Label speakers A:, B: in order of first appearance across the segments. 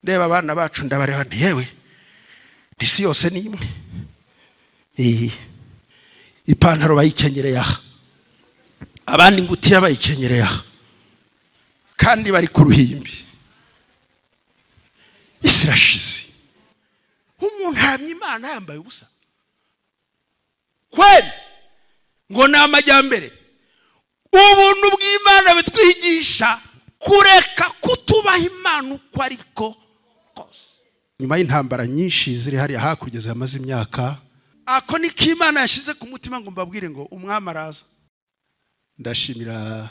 A: Ndeba abana bacu ndabareba nti yewe isi yose ni imwe. Ipantaro bayikenyereye aha, abandi ingutiya bayikenyereye aha, kandi bari ku ruhimbi. Isi irashize. Umuntu ahamya Imana yambaye ubusa kweli, ngo ni amajyambere. Ubuntu bw'Imana bitwigisha kureka kutubaha Imana uko ariko kose. Nyuma y'intambara nyinshi ziri hariya hakurya zamaze imyaka, ako niko Imana yashyize ku mutima ngo mbabwire ngo umwami araza. Ndashimira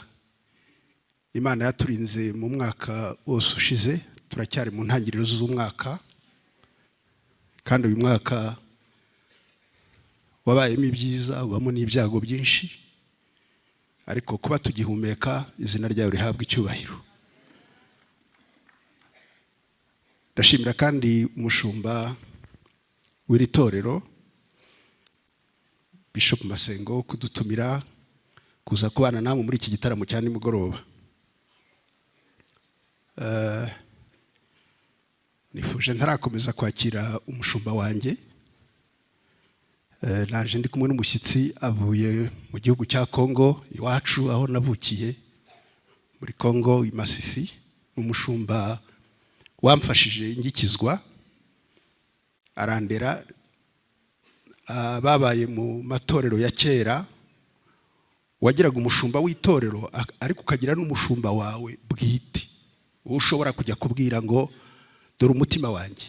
A: Imana yaturinze mu mwaka wose ushize, turacyari mu ntangiriro z'umwaka, kandi uyu mwaka wabayemo ibyiza, ubamo n'ibyago byinshi, ariko kuba tugihumeka izina ryayo rihabwa icyubahiro. Ndashimira kandi umushumba w'iri torero Bishop Masengo kudutumira kuza kubana namwe muri iki gitaramo cya nimugoroba. Nifuje ntarakomeza kwakira umushumba wanjye. Naje ndi kumwe n'umushyitsi avuye mu gihugu cya Kongo iwacu aho navukiye muri Kongo i Masisi. Umushumba wamfashije ngikizwa arandera. Babaye mu matorero ya kera, wagiraga umushumba w'itorero ariko ukagira n'umushumba wawe bwite ushobora kujya kubwira ngo dore umutima wanjye.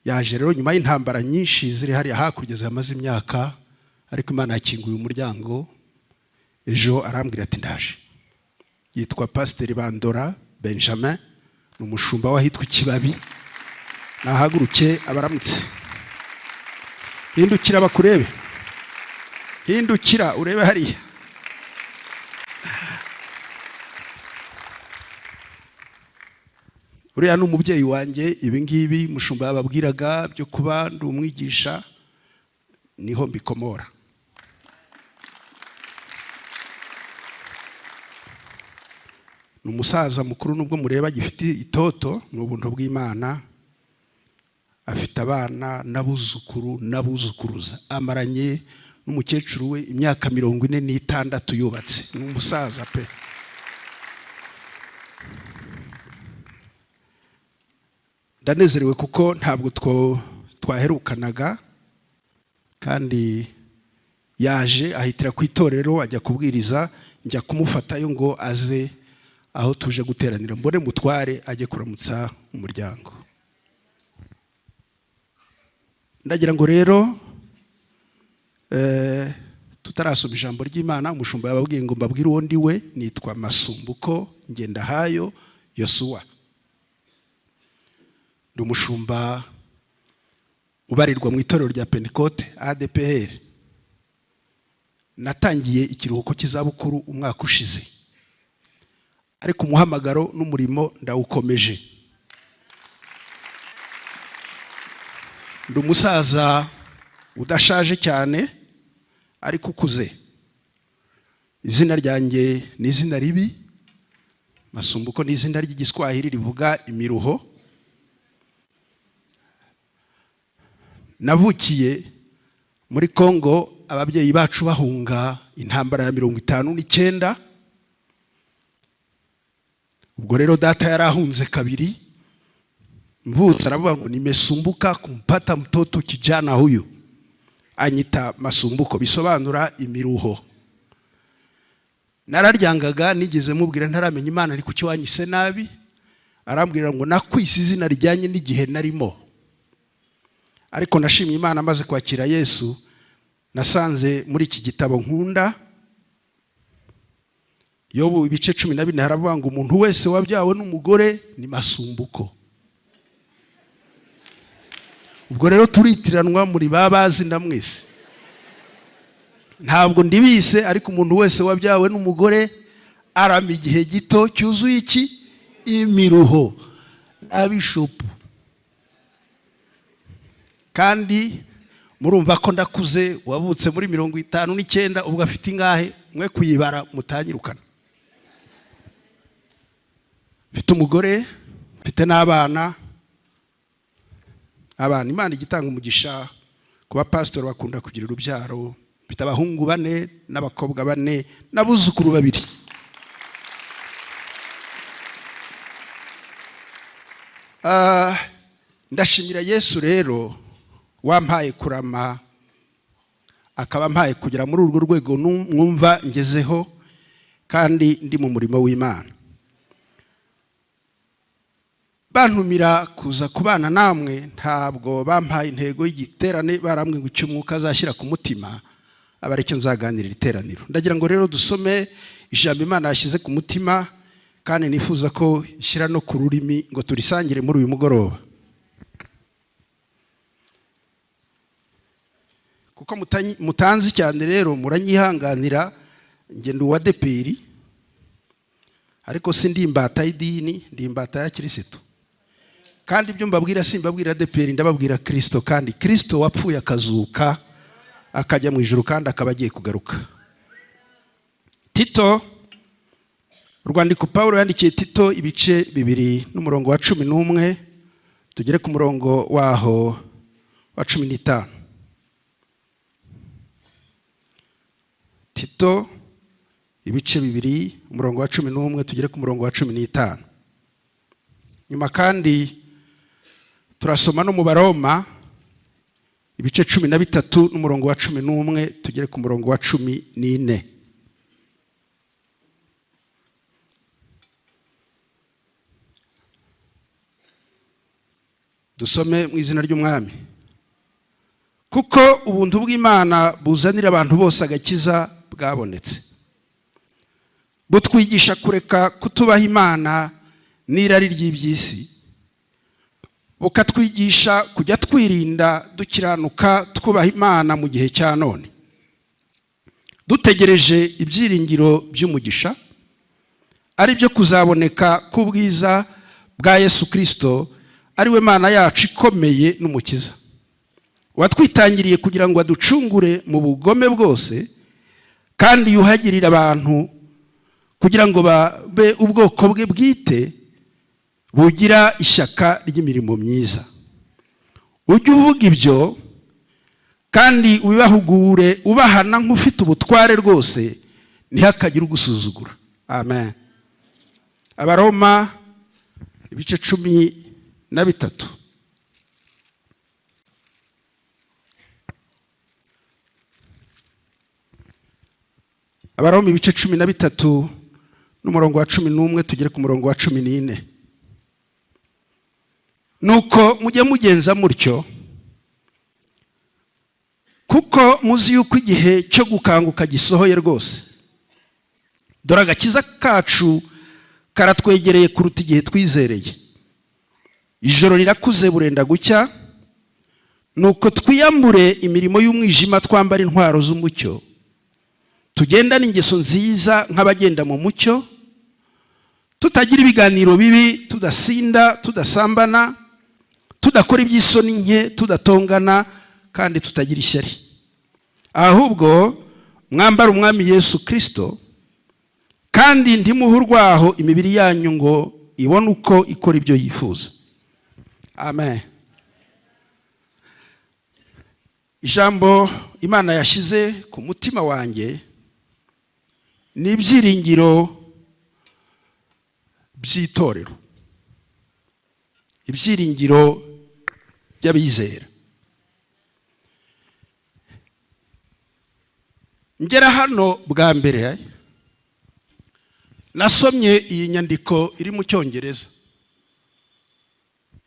A: Yaje rero nyuma y'intambara nyinshi ziri hariya hakurya zamaze imyaka, ariko Imana yakinguye umuryango ejo arambwira ati ndaje. Yitwa Pasiteri Bandora Benjamin, ni umushumba wahitwa Ikibabi. Nahaguruke abaramutse. Hindukira bakurebe, hindukira urebe hariya. Uriya ni umubyeyi wanjye. Ibi ngibi mushumba yababwiraga byo kuba ndi umwigisha niho mbikomora. Ni umusaza mukuru nubwo mureba gifite itoto, ni ubuntu bw'Imana. Afite abana n'abuzukuru n'abuzukuruza, amaranye n'umukecuru we imyaka 46 yubatse. Ni umusaza pe. Ndanezerewe kuko ntabwo twaherukanaga, kandi yaje ahitira ku itorero ajya kubwiriza, njya kumufatayo ngo aze aho tuje guteranira mbone mutware ajye kuramutsa umuryango. Ndagira ngo rero tutarasoma ijambo ry'Imana, umushumba yababwiye ngo mbabwire uwo ndi we. Nitwa Masumbuko Ngendahayo Yosuwa, ndi umushumba ubarirwa mu itorero rya Pentecote ADPR. Natangiye ikiruhuko cy'izabukuru umwaka ushize, ariko umuhamagaro n'umurimo ndawukomeje. Ndi umusaza udashaje cyane ariko ukuze. Izina ryanjye ni izina ribi, Masumbuko ni izina ry'Igiswahili rivuga imiruho. Navukiye muri Kongo, ababyeyi bacu bahunga intambara ya 59. Ubwo rero data yarahunze kabiri. Mvutse aravuga ngo nimesumbuka kumpata mtoto kijana huyu, anyita Masumbuko, bisobanura imiruho. Nararyangaga, nigeze mubwira ntaramenya Imana ariko kuki wanyise nabi, arambwira ngo nakwise izina rijyanye n'igihe narimo. Ariko nashimye Imana amaze kwakira Yesu, nasanze muri iki gitabo nkunda Yobu ibice 14 haravuga ngo umuntu wese wabyawe n'umugore ni Masumbuko. Ubwo rero turitiranwa muri babazi ndamwese. Ntabwo ndibise, ariko umuntu wese wabyawe n'umugore arama igihe gito cyuzuye iki imiruho abishopu. Kandi murumva ko ndakuze, wavutse muri 59, ubwo afite ingahe mwe kuyibara mutanyirukana. Mfite umugore, Mfite n'abana, abana Imana igitanga umugisha ku bapasitori bakunda kugira urubyaro. Mfite abahungu 4 n'abakobwa 4 n'abuzukuru 2. Ndashimira Yesu rero wampaye kurama, akaba mpaye kugera muri urwo rwego mwumva ngezeho, kandi ndi mu murimo w'Imana. Bantumira kuza kubana namwe, ntabwo bampaye intego y'igiterane, barambwe ngo icyo umwuka azashyira ku mutima abareke nzaganirira iteraniro. Ndagira ngo rero dusome ijambo Imana yashyize ku mutima, kandi nifuza ko ishyira no ku rurimi ngo turisangire muri uyu mugoroba. Kuko mutanzi cyane rero muranyihanganira, nge ndi uwa DPR, ariko si ndi imbata y'idini, ndi imbata ya Kristo. Kandi ibyo mbabwira simbabwira DPR, ndababwira Kristo, kandi Kristo wapfuye akazuka akajya mu ijuru kandi akaba agiye kugaruka. Tito, urwandiko Paulo yandikiye Tito ibice 2 n'umurongo wa 11 tugere ku murongo waho wa 15. Tito ibice 2 umurongo wa 11 tugere ku murongo wa 15. Nyuma kandi turasoma no mu Baroma ibice 13 n'umurongo wa 11 tugere ku murongo wa 14. Dusome mu izina ry'Umwami. Kuko ubuntu bw'Imana buzanira abantu bose agakiza bwabonetse, butwigisha kureka kutubaha Imana n'irari ry'iby'isi, bukatwigisha kujya twirinda dukiranuka twubaha Imana mu gihe cya none, dutegereje ibyiringiro by'umugisha ari byo kuzaboneka k'ubwiza bwa Yesu Kristo, ari we Mana yacu ikomeye n'Umukiza, watwitangiriye kugira ngo aducungure mu bugome bwose, kandi yuhagirira abantu kugira ngo babe ubwoko bwe bwite bugira ishyaka ry'imirimo myiza. Ujye uvuga ibyo kandi ubibahugure, ubahana nk'ufite ubutware rwose, ntihakagire ugusuzugura. Amen. Abaroma ibice 13. Abaroma ibice 13 n'umurongo wa 11 tugere ku murongo wa 14. Nuko mujye mugenza mutyo, kuko muzi yuko igihe cyo gukanguka gisohoye rwose. Dore agakiza kacu karatwegereye kuruta igihe twizereye. Ijoro rirakuze burenda gucya, nuko twiyambure imirimo y'umwijima twambara intwaro z'umucyo, tugendane ingeso nziza nk'abagenda mu mucyo, tutagira ibiganiro bibi, tudasinda, tudasambana, tudakora iby'isoni nke, tudatongana, kandi tutagira ishyari. Ahubwo mwambara Umwami Yesu Kristo, kandi ntimuhe urwaho imibiri yanyu ngo ibone uko ikora ibyo yifuza. Amen. Ijambo Imana yashize ku mutima wanjye ni ibyiringiro by'itorero, ibyiringiro by'abizera. Ngera hano bwa mbere nasomye iyi nyandiko iri mu Cyongereza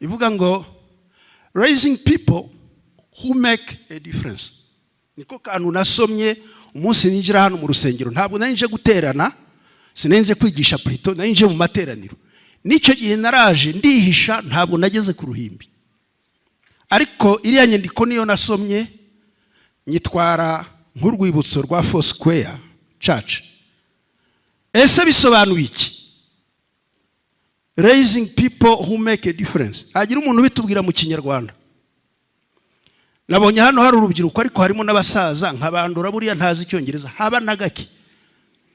A: ivuga ngo raising people who make a difference. Niko kantu nasomye umunsi ninjira hano mu rusengero. Ntabwo nari guterana, sinenze kwigisha plutôt, nari nje mu materaniro. Nicyo gihe naraje ndihisha, ntabwo nageze ku ruhimbi. Ariko iriya nyandiko niyo nasomye nyitwara nk'urwibutso rwa Four Square Church. Ese bisobanuye iki? Raising people who make a difference. Hagira umuntu bitubwira mu Kinyarwanda. Nabonye hano hari urubyiruko ariko harimo n'abasaza nkabandura buriya ntazi Icyongereza, haba na gake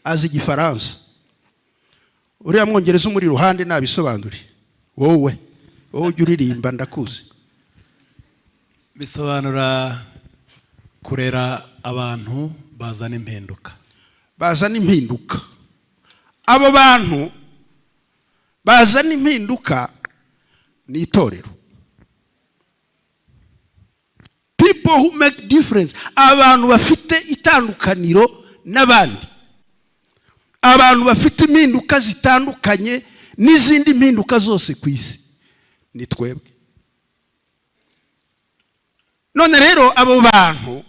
A: azi Igifaransa. Uriya mwongereza umuri ruhande nabisobanure. Wowe ujya uririmba ndakuzi.
B: Bisobanura kurera abantu bazana impinduka.
A: Bazana impinduka. Abo bantu bazana impinduka ni itorero. People who make difference, abantu bafite itandukaniro n'abandi, abantu bafite impinduka zitandukanye n'izindi mpinduka zose ku isi ni twebwe. None rero abo bantu,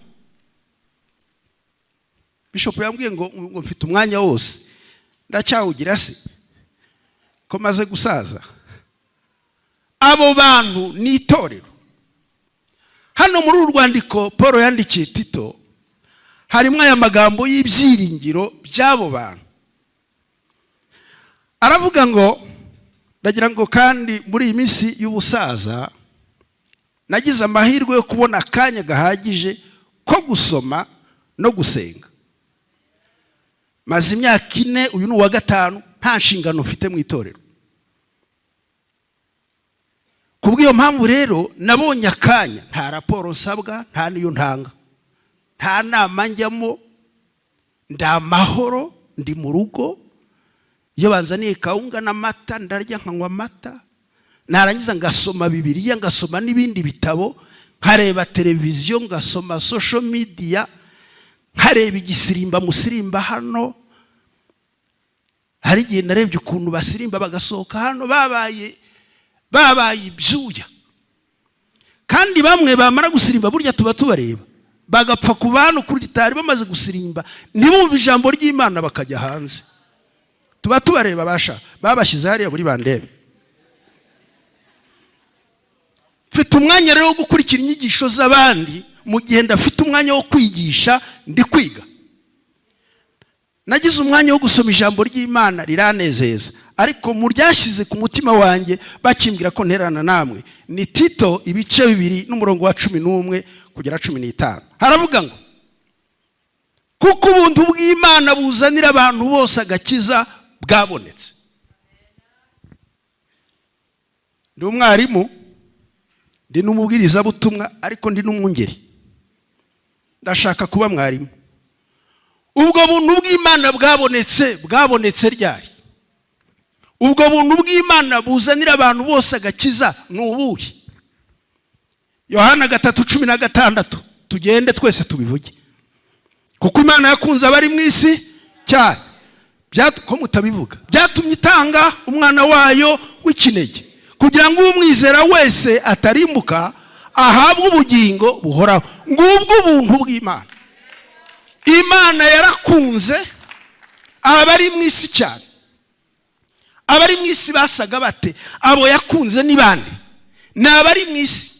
A: Bishop yambwiye ngo mfite umwanya wose, ndacyawugira se ko maze gusaza. Abo bantu ni itorero. Hano muri uru rwandiko Paul yandikiye Tito harimo aya magambo y'ibyiringiro by'abo bantu. Aravuga ngo, ndagira ngo kandi muri iyi minsi y'ubusaza nagize amahirwe yo kubona akanya gahagije ko gusoma no gusenga. Maze imyaka 4, uyu ni uwa 5, nta nshingano mfite mu itorero. Kubw'iyo mpamvu rero nabonye akanya, nta raporo nsabwa, nta niyo ntanga, nta nama njyamo, ndamahoro, ndi mu rugo. Iyo banzaniye kawunga n'amata ndarya nkanywa amata, narangiza ngasoma Bibiliya, ngasoma n'ibindi bitabo, nkareba televiziyo, ngasoma social media, nkareba igisirimba musirimba hano. Hari igihe narebye ukuntu basirimba bagasohoka hano babaye ibyuya, kandi bamwe bamara gusirimba burya tuba tubareba bagapfa ku bantu kuri gitari bamaze gusirimba ntibumve ijambo ry'Imana bakajya hanze. Tuba tubareba basha babashyize hariya muri bandebe. Mfite umwanya rero wo gukurikira inyigisho z'abandi mu gihe ndafite umwanya wo kwigisha ndi kwiga. Nagize umwanya wo gusoma ijambo ry'Imana riranezeza, ariko mu ryashyize ku mutima wanjye bakimbwira ko nterana namwe ni Tito ibice 2 n'umurongo wa 11 kugera 15. Haravuga ngo kuko ubuntu bw'Imana buzanira abantu bose agakiza bwabonetse. Ndi umwarimu, ndi n'umubwirizabutumwa, ariko ndi n'umwungeri. Ndashaka kuba mwarimu. Ubwo buntu bw'Imana bwabonetse, bwabonetse ryari? Ubwo buntu bw'Imana buzanira abantu bose agakiza ni ubuhe? Yohana 3:16, tugende twese tubivuge. Kuko Imana yakunze abari mu isi cyane, ko mutabivuga, byatumye itanga umwana wayo w'ikinege kugira ngo umwizera wese atarimbuka ahabwe ubugingo buhoraho. Ngubwo ubuntu bw'Imana. Imana yarakunze abari mu isi cyane. Abari mu isi basaga bate? Abo yakunze ni bande? Ni abari mu isi.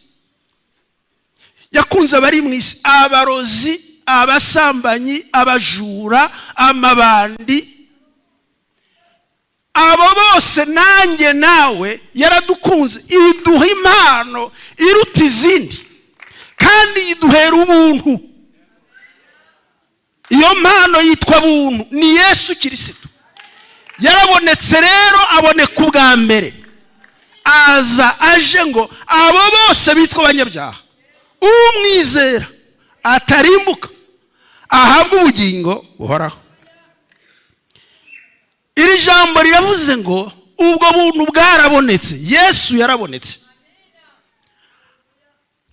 A: Yakunze abari mu isi, abarozi, abasambanyi, abajura, amabandi, abo bose nanjye nawe yaradukunze, iduha impano iruta izindi, kandi iduhera ubuntu. Iyo mpano yitwa buntu, ni Yesu Kirisitu. Yarabonetse rero, aboneka ubwa mbere, aza aje ngo abo bose bitwa abanyabyaha, umwizera atarimbuka ahabwe ubugingo buhoraho. Iri jambo riravuze ngo ubwo buntu bwarabonetse, Yesu yarabonetse.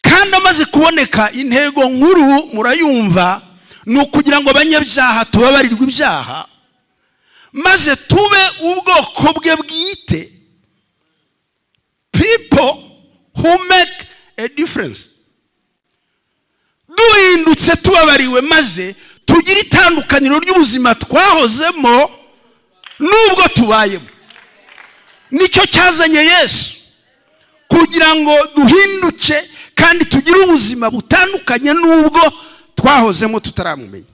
A: Kandi amaze kuboneka, intego nkuru murayumva ni ukugira ngo abanyabyaha tubabarirwe ibyaha, maze tube ubwoko bwe bwite, people who make a difference. Duhindutse tubabariwe, maze tugire itandukaniro ry'ubuzima twahozemo nubwo tubayemo. Nicyo cyazanye Yesu, kugira ngo duhinduke kandi tugire ubuzima butandukanye nubwo twahozemo tutaramumenya.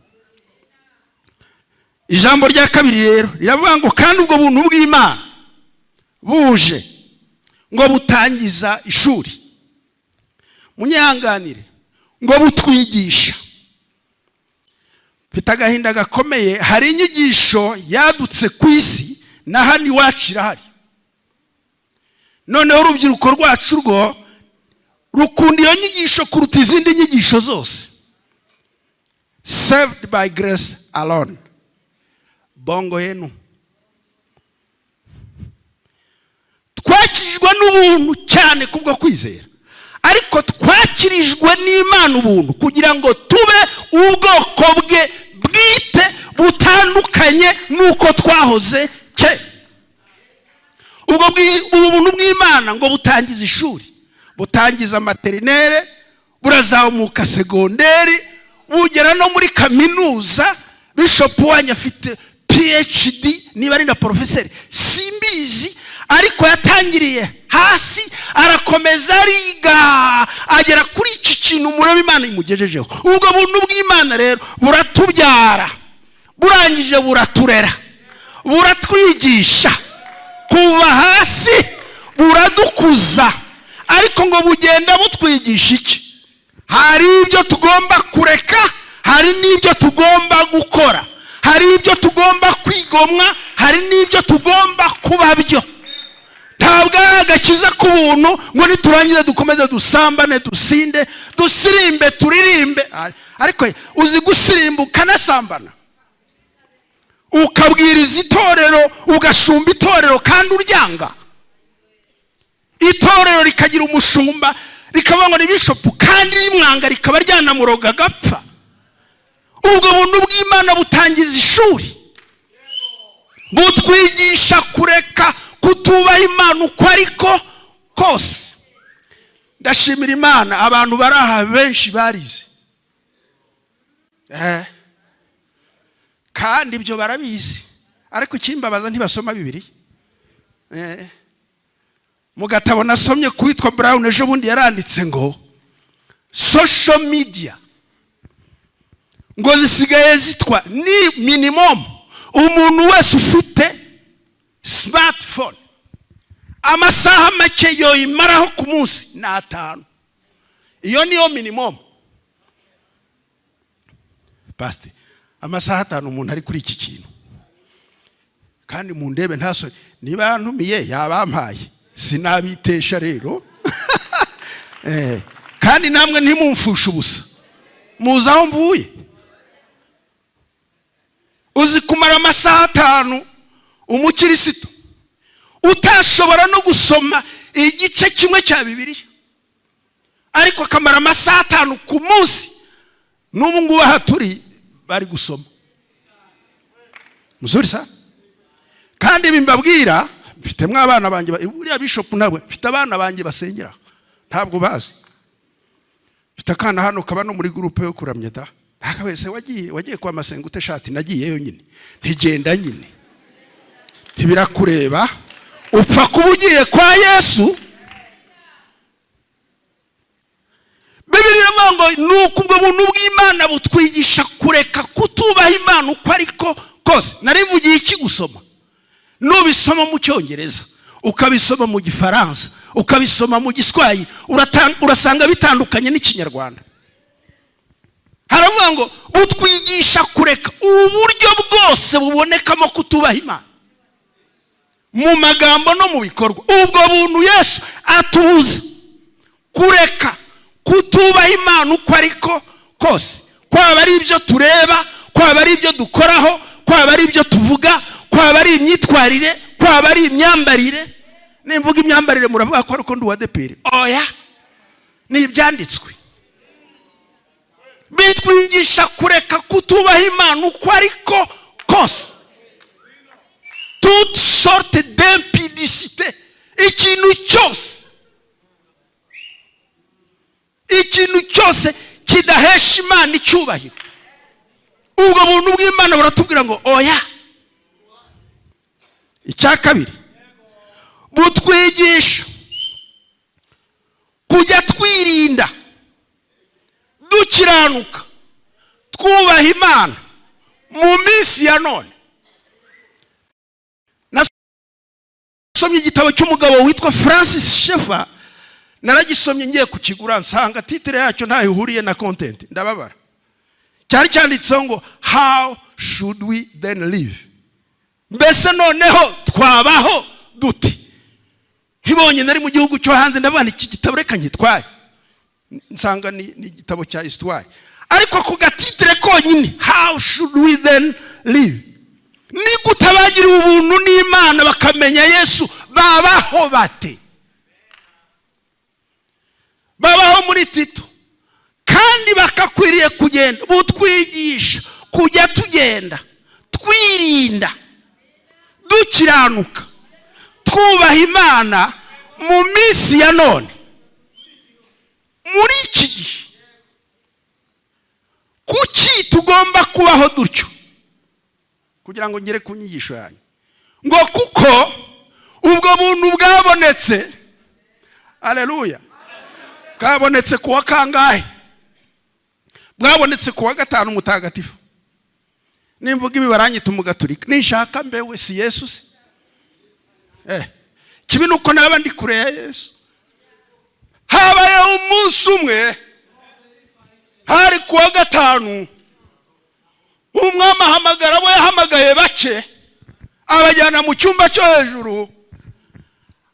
A: Ijambo rya kabiri rero riravuga ngo kandi ubwo buntu bw'Imana buje ngo butangiza ishuri, munyihanganire, ngo butwigisha. Mfite agahinda gakomeye, hari inyigisho yadutse ku isi na hano iwacu irahari. Noneho urubyiruko rwacu rwo rukunda iyo nyigisho kuruta izindi nyigisho zose. Saved by grace alone. Bongo yenu. Twakirijwe n'ubuntu cyane kubwo kwizera, ariko twakirijwe n'Imana ubuntu kugira ngo tube ubwoko bwe bwite butandukanye n'uko twahoze kera. Ubwo ubuntu bw'Imana ngo butangiza ishuri, butangiza materinere, burazamuka segonderi, bugera no muri kaminuza. Bishop wanyu afite PhD, niba ari na professeur simbizi, ariko yatangiriye hasi arakomeza ariga agera kuri iki kintu murebe Imana imugejejeho. Ubwo buntu bw'Imana rero buratubyara, burangije buraturera, buratwigisha kuva hasi, buradukuza. Ariko ngo bugenda butwigisha iki? Hari ibyo tugomba kureka, hari n'ibyo tugomba gukora, hari ibyo tugomba kwigomwa, hari n'ibyo tugomba kuba byo. Ntabwo ari agakiza k'ubuntu ngo niturangiza dukomeze dusambane, dusinde, dusirimbe, turirimbe. Ariko uzi gusirimba ukanasambana, ukabwiriza itorero, ugashumba itorero kandi uryanga. Itorero rikagira umushumba, rikaba ngo ni bishop kandi rimwanga, rikaba ryanamuroga agapfa. Ubwo buntu bw'Imana butangiza ishuri, butwigisha kureka kutubaha Imana uko ariko kose. Ndashimira Imana abantu bari aha benshi barize, kandi ibyo barabizi, ariko ikimbabaza ntibasoma Bibiliya. Mu gatabo nasomye kuwitwa Brown ejo bundi yaranditse ngo social media ngo zisigaye zitwa ni minimum umuntu wese ufite smartphone amasaha make yoyimaraho ku munsi ni 5. Iyo niyo minimum. Pastor, amasaha 5 umuntu ari kuri iki kintu, kandi mu ndebe ntasore niba yantumiye yabampaye sinabitesha rero. Kandi namwe ntimumfushe ubusa, muzi aho mvuye. Uzi kumara amasaha 5 umukirisito utashobora no gusoma igice kimwe cya Bibiliya, ariko akamara amasaha 5 ku munsi. N'ubu ngubu aha turi bari gusoma muzuri sa. Kandi bimbabwira mfite mwabana banjye, buriya bishop nabwe mfite abana banjye basengera ntabwo bazi. Mfite akana hano kaba no muri groupe yo kuramya da, akawese wagiye kwa masenga ute shati, nagiyeyo nyine ntigenda nyine ntibirakureba, upfa kuba ugiye kwa Yesu. Bibiliya ivuga ngo nuko ubwo buntu bw'Imana butwigisha kureka kutubaha Imana uko ariko kose. Narivugiye iki gusoma? Nubisoma mu Cyongereza, ukabisoma mu Gifaransa, ukabisoma mu Giswahili, urasanga bitandukanye n'Ikinyarwanda. Haravuga ngo butwigisha kureka uburyo bwose bubonekamo kutubaha Imana mu magambo no mu bikorwa. Ubwo buntu Yesu atubuza kureka kutubaha Imana uko ariko kose, kwaba ari ibyo tureba, kwaba ari ibyo dukoraho, kwaba ari ibyo tuvuga, kwaba ari imyitwarire, kwaba ari imyambarire. Nimvuga imyambarire muravuga ko ariko ndi uwa DPR. Oya, ni ibyanditswe. Bitwigisha kureka kutubaha Imana uko ariko kose. Toute sorte d'impudicité, ikintu cyose, ikintu cyose kidahesha Imana icyubahiro. Ubwo buntu bw'Imana buratubwira ngo oya. Icya kabiri, butwigisha kujya twirinda, dukiranuka, twubaha Imana mu minsi ya none. Nasomye igitabo cy'umugabo witwa Francis Schaeffer, naragisomye ngiye kukigura nsanga titre yacyo ntaho ihuriye na content, ndababara. Cyari cyanditseho ngo how should we then live? Mbese noneho twabaho dute? Nkibonye nari mu gihugu cyo hanze, ndavuga iki gitabo reka nkitware, nsanga ni igitabo cya histoire, ariko ku gatitire konyine, how should we then live, ni gute abagiriwe ubuntu n'Imana bakamenya Yesu babaho bate? Babaho muri Tito kandi bakakwiriye kugenda butwigisha kujya tugenda twirinda dukiranuka twubaha Imana mu minsi ya none, muri iki gihe. Kuki tugomba kubaho dutyo? Kugira ngo ngere ku nyigisho yanyu, ngo kuko ubwo buntu bwabonetse, haleluya, bwabonetse kuwa kangahe? Bwabonetse kuwa gatanu mutagatifu. Nimvuga ibi baranyita umugaturika, ninshaka mbewe si Yesu se? Kibi nuko naba ndi kure ya Yesu. Habaye umunsi umwe, hari kuwa gatanu, umwami ahamagara abo yahamagaye bake, abajyana mu cyumba cyo hejuru,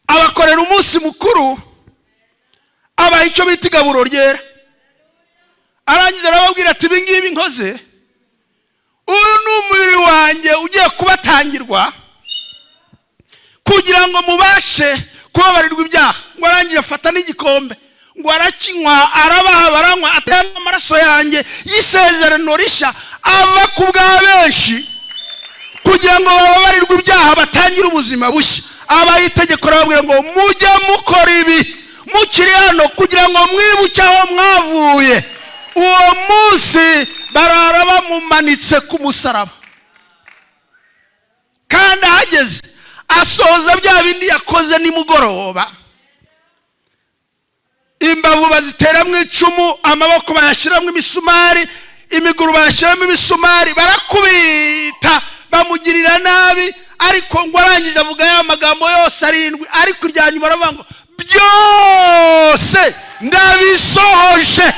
A: abakorera umunsi mukuru, abaha icyo bita igaburo ryera. Arangiza arababwira ati ibi ngibi nkoze, uyu ni umubiri wanjye ugiye kubatangirwa kugira ngo mubashe kubabarirwa ibyaha. Ngo arangiye afata n'igikombe, ngo arakinywa, arabaha baranywa, atanga amaraso yanjye y'isezerano rishya ava ku bwa benshi kugira ngo bababarirwe ibyaha batangire ubuzima bushya. Abaha itegeko arababwira ngo mujye mukora ibi mukiri hano kugira ngo mwibuke aho mwavuye. Uwo munsi barara bamumanitse ku musaraba, kandi ahageze asoza bya bindi yakoze nimugoroba. Imbavu baziteramo icumu, amaboko bayashyiramo imisumari, imiguru bayashyiramo imisumari, barakubita bamugirira nabi. Ariko ngo arangije avuga ya magambo yose arindwi, ariko irya nyuma aravuga ngo byose ndabisohoje.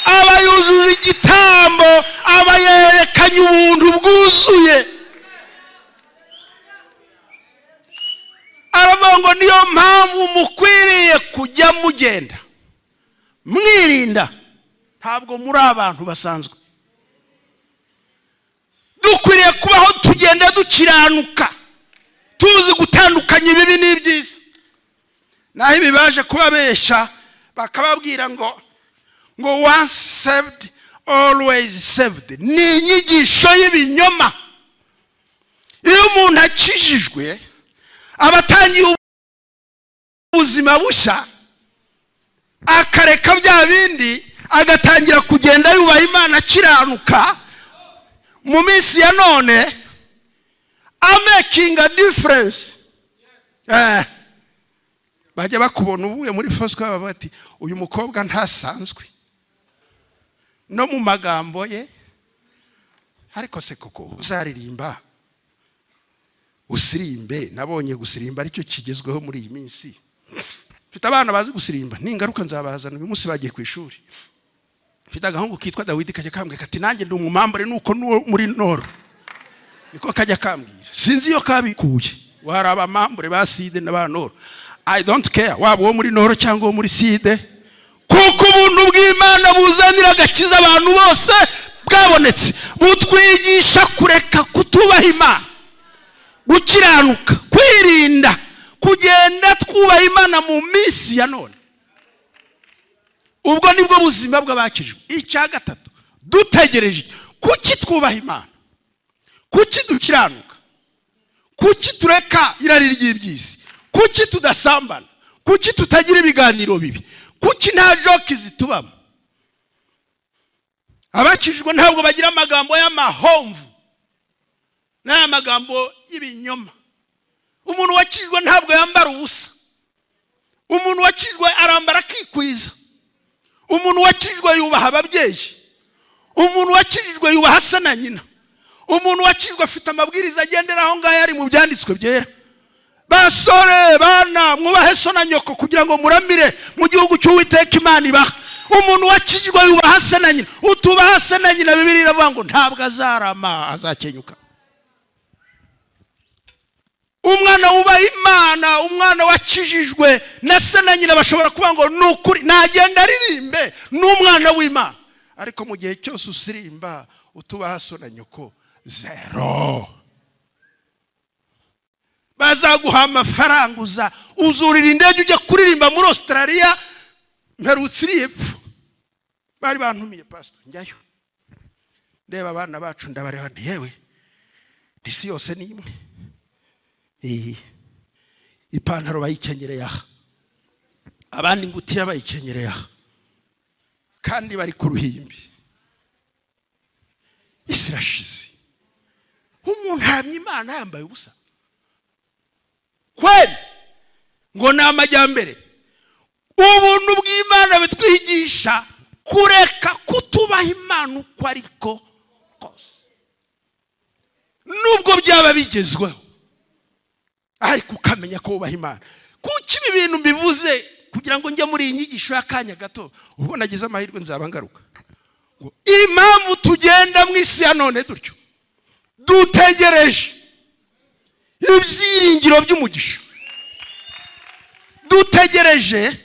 A: Aba yujuje igitambo, aba yerekanye ubuntu bwuzuye. Aravuga ngo niyo mpamvu mukwiriye kujya mugenda mwirinda, ntabwo muri abantu basanzwe. Dukwiriye kubaho tugenda dukiranuka, tuzi gutandukanya ibibi n'ibyiza. Naho ibi baje kubabesha bakababwira ngo once saved always saved, ni inyigisho y'ibinyoma. Iyo umuntu akijijwe abatangiye ubuzima bushya, akareka bya bindi, agatangira kugenda yubaha Imana akiranuka, mu minsi ya none making a difference. Bajya bakubona uvuye muri Fosco bavuga ati uyu mukobwa ntasanzwe no mu magambo ye, ariko se koko uzaririmba usirimbe? Nabonye gusirimba aricyo kigezweho muri iyi minsi. Mfite abana bazi gusirimba, ningaruka nzabazana uyu munsi bagiye ku ishuri. Mfite agahungu kitwa Dawidi kajya kambwira kati nanjye ndi umumambure nuko muri noro, niko kajya kambwira. Sinzi iyo kabikuye, wari abamambure ba side n'aba noro, I don't care waba uwo muri noro cyangwa uwo muri side, kuko ubuntu bw'Imana buzanira agakiza abantu bose bwabonetse, butwigisha kureka kutubaha Imana, gukiranuka, kwirinda, kugenda twubaha Imana mu minsi ya none. Ubwo nibwo buzima bw'abakijwe. Icya gatatu, dutegereje. Kuki twubaha Imana? Kuki dukiranuka? Kuki tureka irari ry'iby'isi? Kuki tudasambana? Kuki tutagira ibiganiro bibi? Kuki nta joke zitubamo? Abakijwe ntabwo bagira amagambo y'amahomvu n'amagambo y'ibinyoma. Umuntu wakijwe ntabwo yambara ubusa. Umuntu wakijwe arambara akikwiza. Umuntu wakijwe yubaha ababyeyi. Umuntu wakijwe yubaha se na nyina. Umuntu wakijwe afite amabwiriza agendera aho ngaho ari mu byanditswe byera. Basore bana mwubahe so na nyoko kugira ngo muramire mu gihugu cy'Uwiteka Imana ibaha. Umuntu wakijwe yubaha se na nyina. Utubaha se na nyina, Bibiliya iravuga ngo ntabwo azarama, azakenyuka. Umwana wubaha Imana, umwana wakijijwe na se na nyina bashobora kuba ngo ni ukuri nagenda aririmbe ni umwana w'Imana. Ariko mu gihe cyose usirimba utubaha so na nyoko, zero. Bazaguha amafaranga, uza uzurira indege ujya kuririmba muri Australia. Mperutse iri epfo bari bantumiye pastor, njyayo ndeba abana bacu, ndabareba nti yewe isi yose ni imwe. Ipantaro bayikenyereye aha, abandi ingutiya bayikenyereye aha, kandi bari ku ruhimbi. Isi irashize. Umuntu ahamya Imana yambaye ubusa kweli, ngo ni amajyambere. Ubuntu bw'Imana bitwigisha kureka kutubaha Imana uko ariko kose, nubwo byaba bigezweho, ariko ukamenya ko wubaha Imana. Kuki ibi bintu mbivuze? Kugira ngo njye muri iyi nyigisho y'akanya gato, ubwo nagize amahirwe nzaba ngaruka. Ngo impamvu tugenda mu isi ya none dutyo, dutegereje ibyiringiro by'umugisha. Dutegereje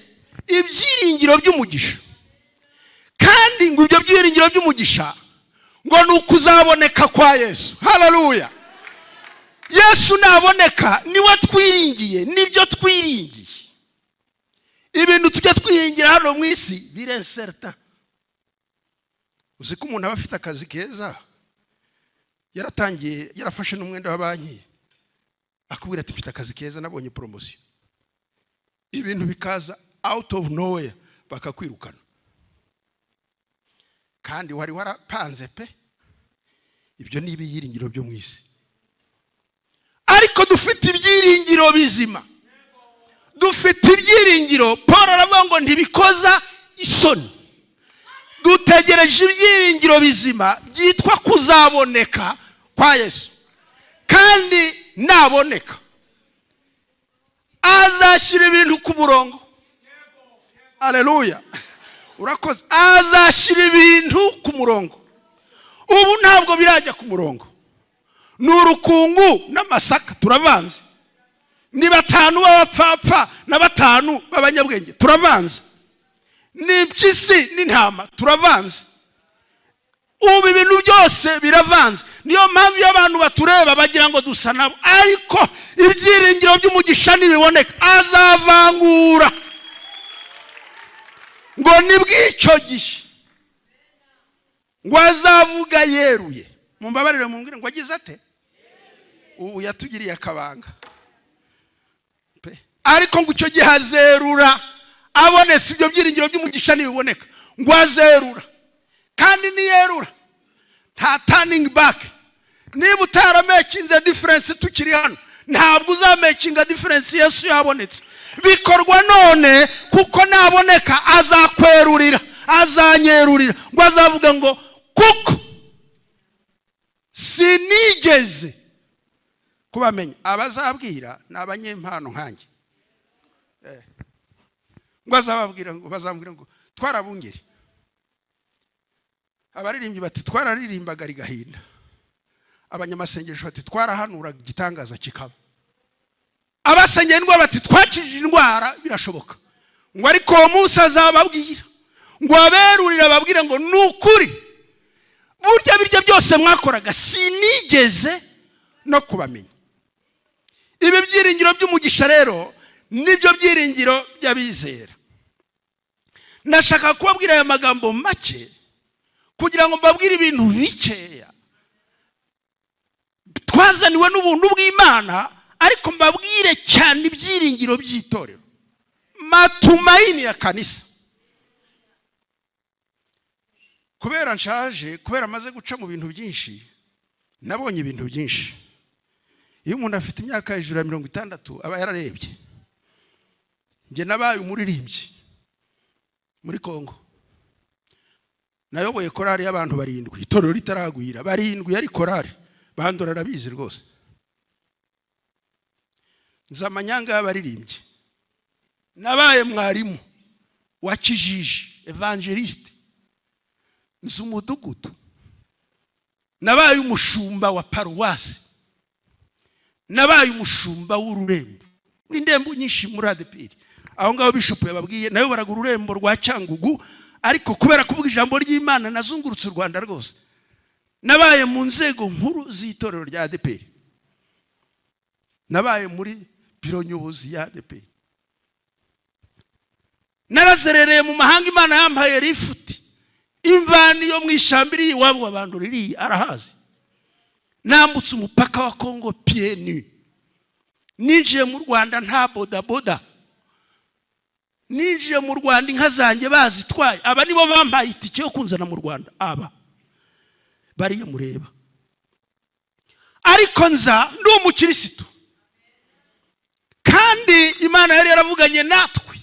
A: ibyiringiro by'umugisha, kandi ngo ibyo byiringiro by'umugisha ngo ni ukuzaboneka kwa Yesu. Haleluya! Yesu naboneka niwe twiringiye, nibyo twiringiye. Ibintu tujya twiringira hano mu isi birenserta. Uzi ko umuntu aba afite akazi keza, yaratangiye, yarafashe n'umwenda wa banki, akubwira ati mfite akazi keza, nabonye promotion. Ibintu bikaza out of nowhere bakakwirukana, kandi wari warapanze pe. Ibyo ni ibyiringiro byo mu isi. Ariko dufite ibyiringiro bizima, dufite ibyiringiro. Paul aravuga ngo ntibikoza isoni. Dutegereje ibyiringiro bizima byitwa kuzaboneka kwa Yesu, kandi naboneka azashyira ibintu ku murongo. Haleluya! Urakoze. Azashyira ibintu ku murongo. Ubu ntabwo birajya ku murongo, ni urukungu n'amasaka turavanze, ni batanu b'abapfapfa na batanu b'abanyabwenge turavanze, ni impyisi n'intama turavanze. Ubu ibintu byose biravanze. Niyo mpamvu iyo abantu batureba bagira ngo dusa nabo, ariko ibyiringiro by'umugisha nibiboneka azavangura. Ngo ni bw'icyo gihe ngo azavuga yeruye. Mumbabarire mumbwire ngo agize ate? Ubu yatugiriye akabanga pe. Ariko ngo icyo gihe azerura, abonetse ibyo byiringiro by'umugisha nibiboneka, ngo azerura. Kandi niyerura nta turning back. Niba utaramakinze difference tukiri hano, ntabwo uzamakinga difference Yesu yabonetse. Bikorwa none, kuko naboneka azakwerurira, azanyerurira. Ngo azavuga ngo kuko sinigeze kubamenya. Abazabwira ni abanyempano nkanjye. Ngo azababwira ngo bazambwira ngo twarabungeri. Abaririmbyi bati twararirimbaga rigahinda. Abanyamasengesho bati twarahanuraga igitangaza kikaba. Abasengera indwara bati twakijije indwara, birashoboka. Ngo ariko uwo munsi azababwira, ngo aberurira ababwire ngo ni ukuri, burya biryo byose mwakoraga sinigeze no kubamenya. Ibi byiringiro by'umugisha rero nibyo byiringiro by'abizera. Ndashaka kubabwira aya magambo make kugira ngo mbabwire ibintu bikeya twazaniwe n'ubuntu bw'Imana, ariko mbabwire cyane ibyiringiro by'itorero, matumaini ya kanisa. Kubera nshaje, kubera amaze guca mu bintu byinshi, nabonye ibintu byinshi. Iyo umuntu afite imyaka hejuru ya 60 aba yararebye. Njye nabaye umuririmbyi muri Kongo, nayoboye korari y'abantu 7, itorero ritaragwira, 7 yari korari, bandora arabizi rwose. Nza amanyanga y'abaririmbyi. Nabaye mwarimu wa kijiji, evangeliste. Nzi umudugudu. Nabaye umushumba wa paruwasi. Nabaye umushumba w'ururembo, w'indembo nyinshi muri ADEPR. Aho ngaho bishop yababwiye, nayo baraga ururembo rwa Cyangugu, ariko kubera kuvuga ijambo ry'Imana nazungurutse u Rwanda rwose. Nabaye mu nzego nkuru z'itorero rya ADEPR. Nabaye muri biro nyobozi ya ADEPR. Narazerereye mu mahanga, Imana yampaye lifuti. Imvani yo mu ishyamba iri iwabo abantu riri arahazi. Nambutse umupaka wa Kongo pieds nus. Ninjiye mu Rwanda nta bodaboda. Ninjiye mu Rwanda inka zanjye bazitwaye. Aba nibo bampaye itike yo kunzana mu Rwanda. Aba bariyo mureba. Ariko nza ndi umukirisitu. Kandi Imana yari yaravuganye natwe.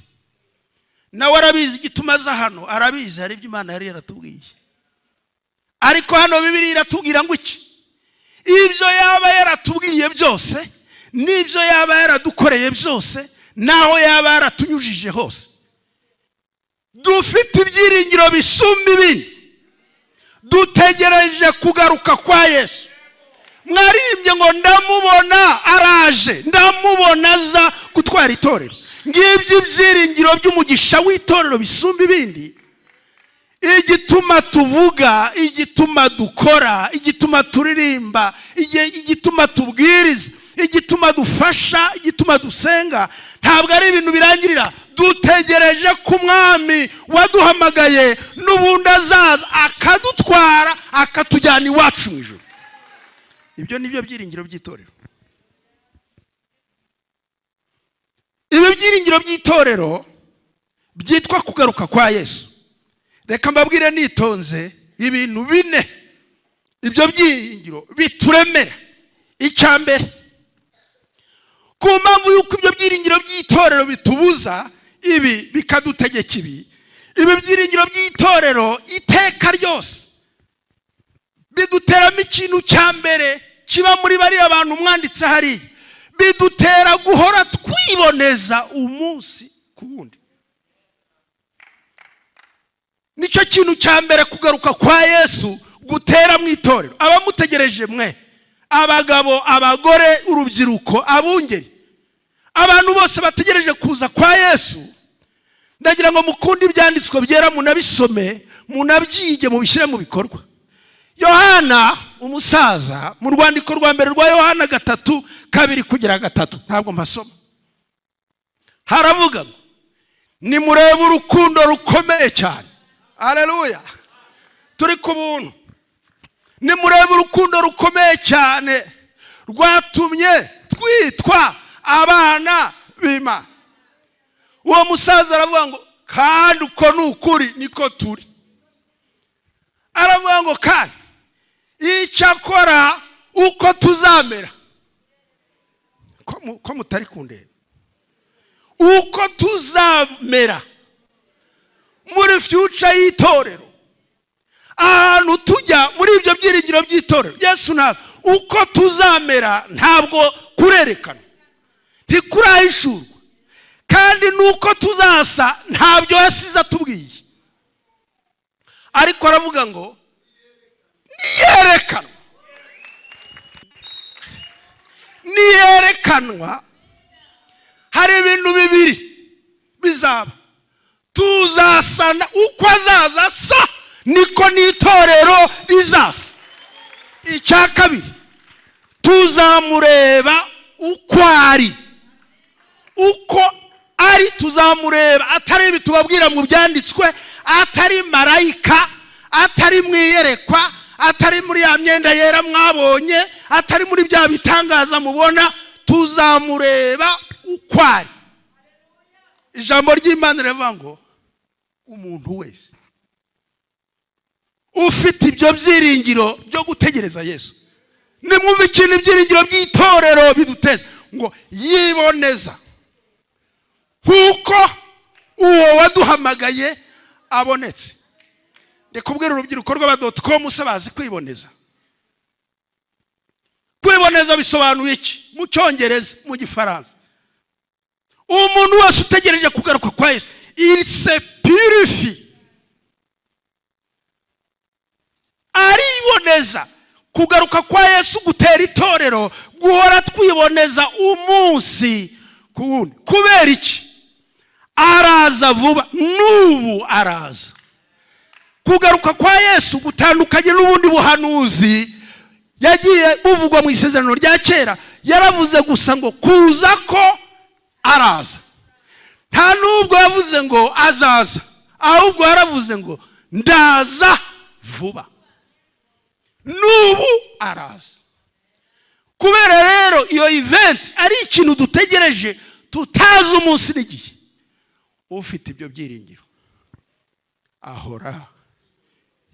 A: Nawe arabizi igituma aza hano, arabizi hari ibyo Imana yari yaratubwiye. Ariko hano Bibiliya iratubwira ngo iki? Ibyo yaba yaratubwiye byose, n'ibyo yaba yaradukoreye byose, naho yaba yaratunyujije hose, dufite ibyiringiro bisumba ibindi. Dutegereje kugaruka kwa Yesu. Mwarimbye ngo ndamubona araje, ndamubona aza gutwara itorero. Ngibyo ibyiringiro by'umugisha w'itorero bisumba ibindi. Igituma tuvuga, igituma dukora, igituma turirimba, igituma tubwiriza, igituma dufasha, igituma dusenga, ntabwo ari ibintu birangirira. Dutegereje ku mwami waduhamagaye n'ubundi azaza akadutwara akatujyana iwacu mu ijuru. Ibyo nibyo byiringiro by'itorero. Ibi byiringiro by'itorero byitwa kugaruka kwa Yesu. Reka mbabwire nitonze ibintu bine ibyo byiringiro bituremera. Icya mbere, ku mpamvu yuko ibyo byiringiro by'itorero bitubuza ibi bikadutegeka ibi, ibi byiringiro by'itorero iteka ryose biduteramo ikintu cya mbere kiba muri bariya bantu umwanditse hariya, bidutera guhora twiboneza umunsi ku wundi. Nicyo kintu cya mbere kugaruka kwa Yesu gutera mu itorero. Abamutegereje mwe, abagabo, abagore, urubyiruko, abungeri, abantu bose bategereje kuza kwa Yesu, ndagira ngo mukunde ibyanditswe byera, munabisome, munabyige, mubishyire mu bikorwa. Yohana umusaza mu rwandiko rwa mbere rwa Yohana 3:2-3, ntabwo mpasoma, haravuga ngo nimurebe urukundo rukomeye cyane. Haleluya, turi ku buntu. Nimurebe urukundo rukomeye cyane rwatumye twitwa abana b'Imana. Uwo musaza aravuga ngo kandi uko ni ukuri niko turi. Aravuga ngo kandi icyakora uko tuzamera, ko mutari kundeba, uko tuzamera muri future y'itorero, ahantu tujya muri ibyo byiringiro by'itorero Yesu naza, uko tuzamera ntabwo kurerekana, ntikurahishurwa, kandi nuko tuzasa ntabyo yasize atubwiye. Ariko aravuga ngo niyerekanwa, niyerekanwa hari ibintu bibiri bizaba. Tuzasana uko azaza sa niko n'itorero rizasa. Icya kabiri, tuzamureba uko ari, uko ari tuzamureba, atari ibi tubabwira mu byanditswe, atari marayika, atari mu iyerekwa, atari muri ya myenda yera mwabonye, atari muri bya bitangaza mubona, tuzamureba uko ari. Ijambo ry'Imana rivuga ngo umuntu wese ufite ibyo byiringiro byo gutegereza Yesu, nimwumve ikintu ibyiringiro by'itorero biduteza, ngo yiboneza nkuko uwo waduhamagaye abonetse. Ndikubwira urubyiruko rw'aba.com se bazi kwiboneza. Kwiboneza bisobanuye iki mu Cyongereza, mu Gifaransa? Umuntu wese utegereje kugaruka kwa Yesu, il se purifie, ariboneza. Kugaruka kwa Yesu gutera itorero Guhora twiboneza umunsi ku wundi. Kubera iki? Araza vuba, n'ubu araza. Kugaruka kwa Yesu gutandukanye n'ubundi buhanuzi yagiye buvugwa mu isezerano rya kera. Yaravuze gusa ngo kuza ko araza. Nta nubwo yavuze ngo azaza, ahubwo yaravuze ngo ndaza vuba. N'ubu araza. Kubera rero iyo event ari ikintu dutegereje tutazi umunsi n'igihe, ufite ibyo byiringiro ahora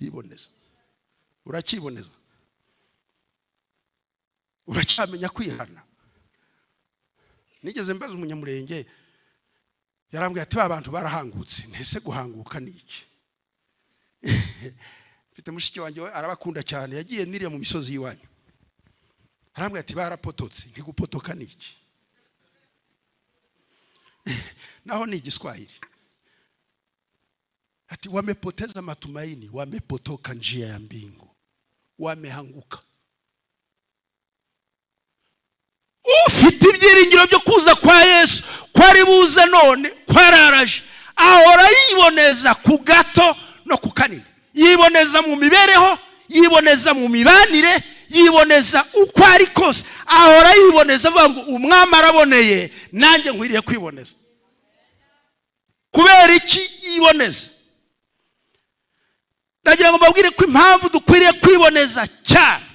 A: yiboneza. Uracyiboneza? Uracyamenya kwihana? Nigeze mbaza umunyamurenge, yarambwiye ati ba bantu barahangutse. Ntese guhanguka ni iki? Mfite mushiki wanjye arabakunda cyane, yagiye niriya mu misozi y'iwanyu. Arambwiye ati barapototse. Ntigupotoka ni iki? Naho ni Igiswahili. Ati wamepoteza matumaini, wamepotoka njia ya mbingu, wamehanguka. Ufite ibyiringiro byo kuza kwa Yesu, ko ari buze none, ko araraje, ahora yiboneza ku gato no ku kanini. Yiboneza mu mibereho, yiboneza mu mibanire, yiboneza uko ari kose. Ahora yiboneza avuga ngo umwami araboneye, nanjye nkwiriye kwiboneza. Kubera iki yiboneza? Ndagira ngo mbabwire ko impamvu dukwiriye kwiboneza cyane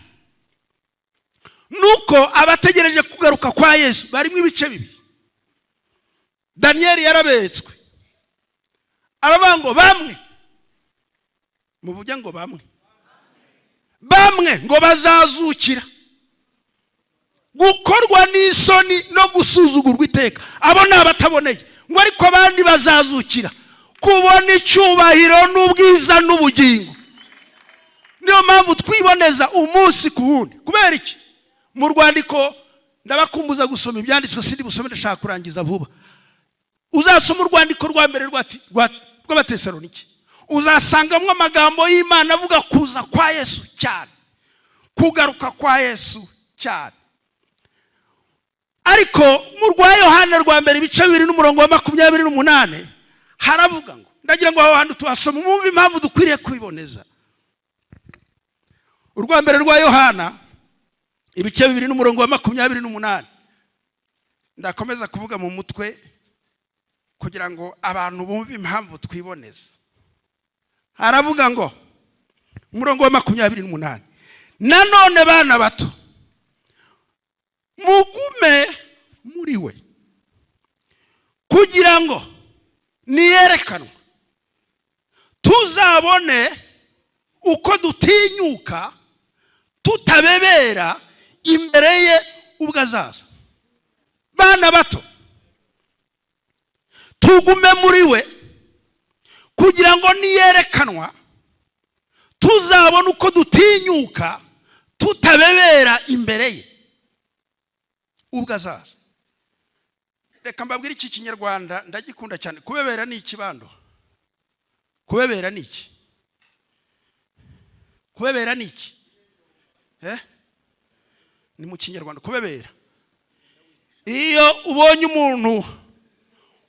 A: nuko abategereje kugaruka kwa Yesu barimo ibice bibiri. Daniel yaraberetswe, aravuga ngo bamwe, muvuge ngo bamwe, bamwe ngo bazazukira gukorwa n'isoni no gusuzugurwa iteka. Abo ni abataboneye. Ngo ariko abandi bazazukira kubona icyubahiro n'ubwiza n'ubugingo. Niyo mpamvu twiboneza umunsi ku wundi. Kubera iki? Mu rwandiko, ndabakumbuza gusoma ibyanditswe, sindi busome, ndashaka kurangiza vuba. Uzasoma urwandiko rwa mbere rw'Abatesalonike, uzasangamo amagambo y'Imana avuga kuza kwa Yesu cyane, kugaruka kwa Yesu cyane. Ariko mu rwa Yohana rwa mbere ibice 2 n'umurongo wa 28 haravuga ngo, ndagira ngo aho hantu tuhasome mwumve impamvu dukwiriye kwiboneza. Urwa mbere rwa Yohana ibice 2 n'umurongo wa 28. Ndakomeza kuvuga mu mutwe kugira ngo abantu bumve impamvu twiboneza. Haravuga ngo umurongo wa 28, nanone bana bato mugume muri we, kugira ngo niyerekanwa tuzabone uko dutinyuka tutabebera imbere ye ubwo azaza. Bana bato tugume muri we, kugira ngo niyerekanwa tuzabone uko dutinyuka tutabebera imbere ye ubwo azaza. Reka mbabwire iki Kinyarwanda ndagikunda cyane. Kubebera ni ikibando. Kubebera ni iki? Kubebera ni iki? Ni mu Kinyarwanda kubebera. Iyo ubonye umuntu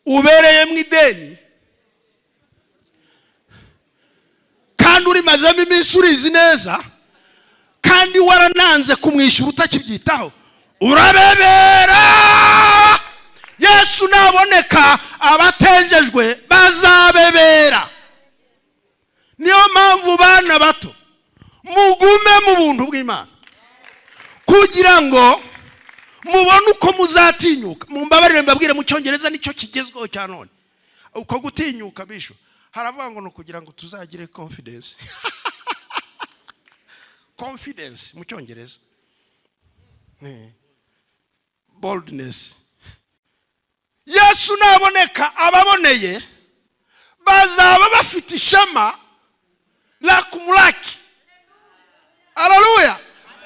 A: ubereye mu ideni kandi urimazemo iminsi urizi neza, kandi warananze kumwishyura utakibyitaho, urabebera. Yesu naboneka abatejejwe bazabebera. Niyo mpamvu bana bato mugume mu buntu bw'Imana, kugira ngo mubone uko muzatinyuka. Mumbabarire mbabwire mu Cyongereza nicyo kigezweho cya none. Uko gutinyuka bisho haravuga ngo no kugira ngo tuzagire confidence. Confidence mu Cyongereza, boldness. Yesu naboneka ababoneye bazaba bafite ishema la kumulaki. Haleluya.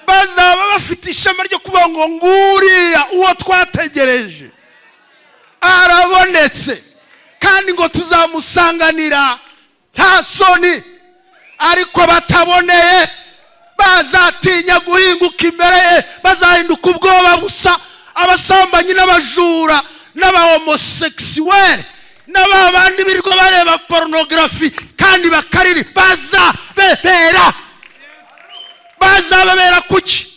A: Bazaba bafite ishema ryo kuvuga ngo nguriya uwo twategereje arabonetse, kandi ngo tuzamusanganira nta soni. Ariko bataboneye Bazatinya guhinguka imbere ye, bazahinduka ubwoba busa. Abasambanyi n'abajura n'abahomosexuel n'ababandi birirwa bareba pornography kandi bakariri, bazabebera. Bazababera kuki?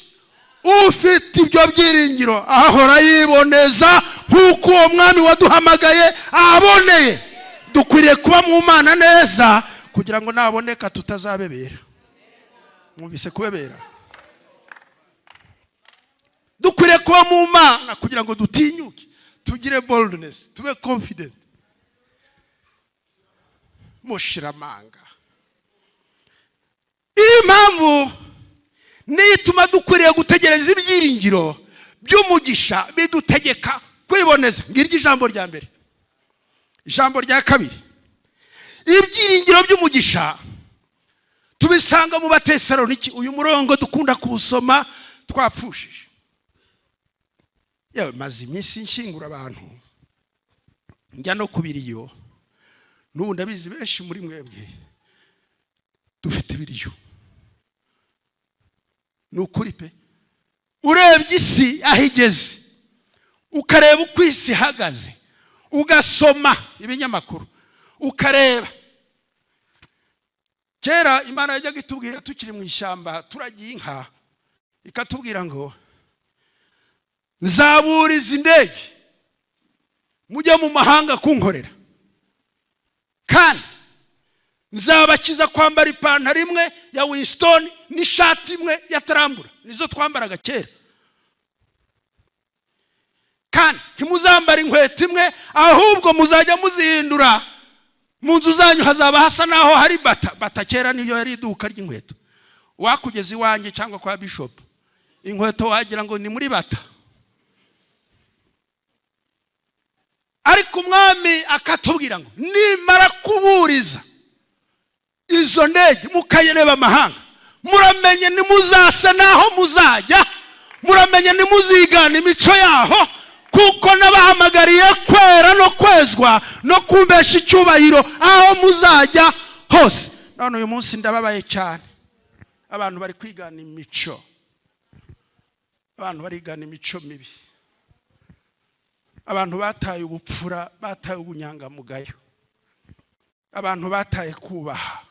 A: Ufite ibyo byiringiro ahora yiboneza nk'uko uwo mwami waduhamagaye aboneye. Dukwiriye kuba mu Mana neza kugira ngo naboneka tutazabebera. Mwumvise kubebera? Dukwiriye kuba mu Mana kugira ngo dutinyuke, tugire boldness, tube confident. Mushiramanga. Impamvu nituma dukwiriye gutegereza ibyiringiro by'umugisha bidutegeka kwiboneza. Ngiryo ijambo rya mbere. Ijambo rya kabiri, ibyiringiro by'umugisha tubisanga mu Batesaloniki. Uyu murongo dukunda kuwusoma twapfushije. Yewe, maze iminsi nshyingura abantu njya no kubiriyo, n'ubu ndabizi benshi muri mwebwe dufite ibiriyo. Ni ukuri pe, urebye isi aho igeze, ukareba uko isi ihagaze, ugasoma ibinyamakuru, ukareba. Kera Imana yajyaga itubwira tukiri mu ishyamba turagiye inka, ikatubwira ngo nzaburiza indege mujye mu mahanga kunkorera, kandi nzabakiza kwambara ipantaro imwe ya Winston n'ishati imwe ya Tarambura, nizo twambaraga kera. Kandi ntimuzambara inkweto imwe, ahubwo muzajya muzihindura. Mu nzu zanyu hazaba hasa naho hari bata. Bata kera niyo yari iduka ry'inkweto. Wakugeza iwanjye cyangwa kwa bishop, inkweto wagira ngo ni muri bata. Ariko umwami akatubwira ngo nimara kuburiza izo ndege mukayireba amahanga, muramenye nimuzasa naho muzajya, muramenye nimuzigana imico yaho, kuko nabahamagariye kwera no kwezwa no kumbesha icyubahiro aho muzajya hose. None uyu munsi ndababaye cyane, abantu bari kwigana imico, abantu barigana imico mibi, abantu bataye ubupfura, bataye ubunyangamugayo, abantu bataye kubaha,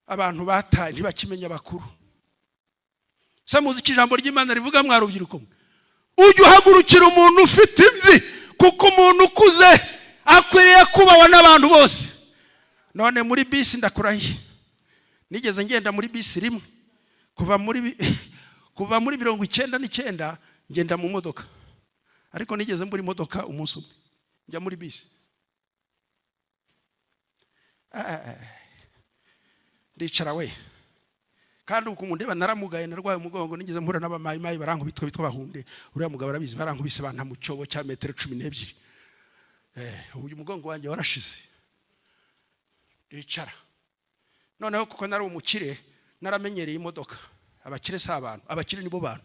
A: abantu bataye ntibakimenya abakuru. Se muzi iki ijambo ry'Imana rivuga mwa rubyiruko? Ujye uhagurukira umuntu ufite imvi, kuko umuntu ukuze akwiriye kubahwa n'abantu bose. None muri bisi ndakurahiye, nigeze ngenda muri bisi rimwe kuva muri 99 ngenda mu modoka, ariko nigeze mbura imodoka umunsi umwe njya muri bisi. Ndicara we, kandi uko ndeba naramugaye, narwaye umugongo, nigeze mpura n'abamayimayi barankubitwa bitwa bahunde. Uriya mugabo arabizi, barankubise banta mu cyobo cya metero 12. Uyu mugongo wanjye warashize. Ndicara. Noneho kuko nari umukire, naramenyereye imodoka. Abakire si abantu, abakire nibo bantu.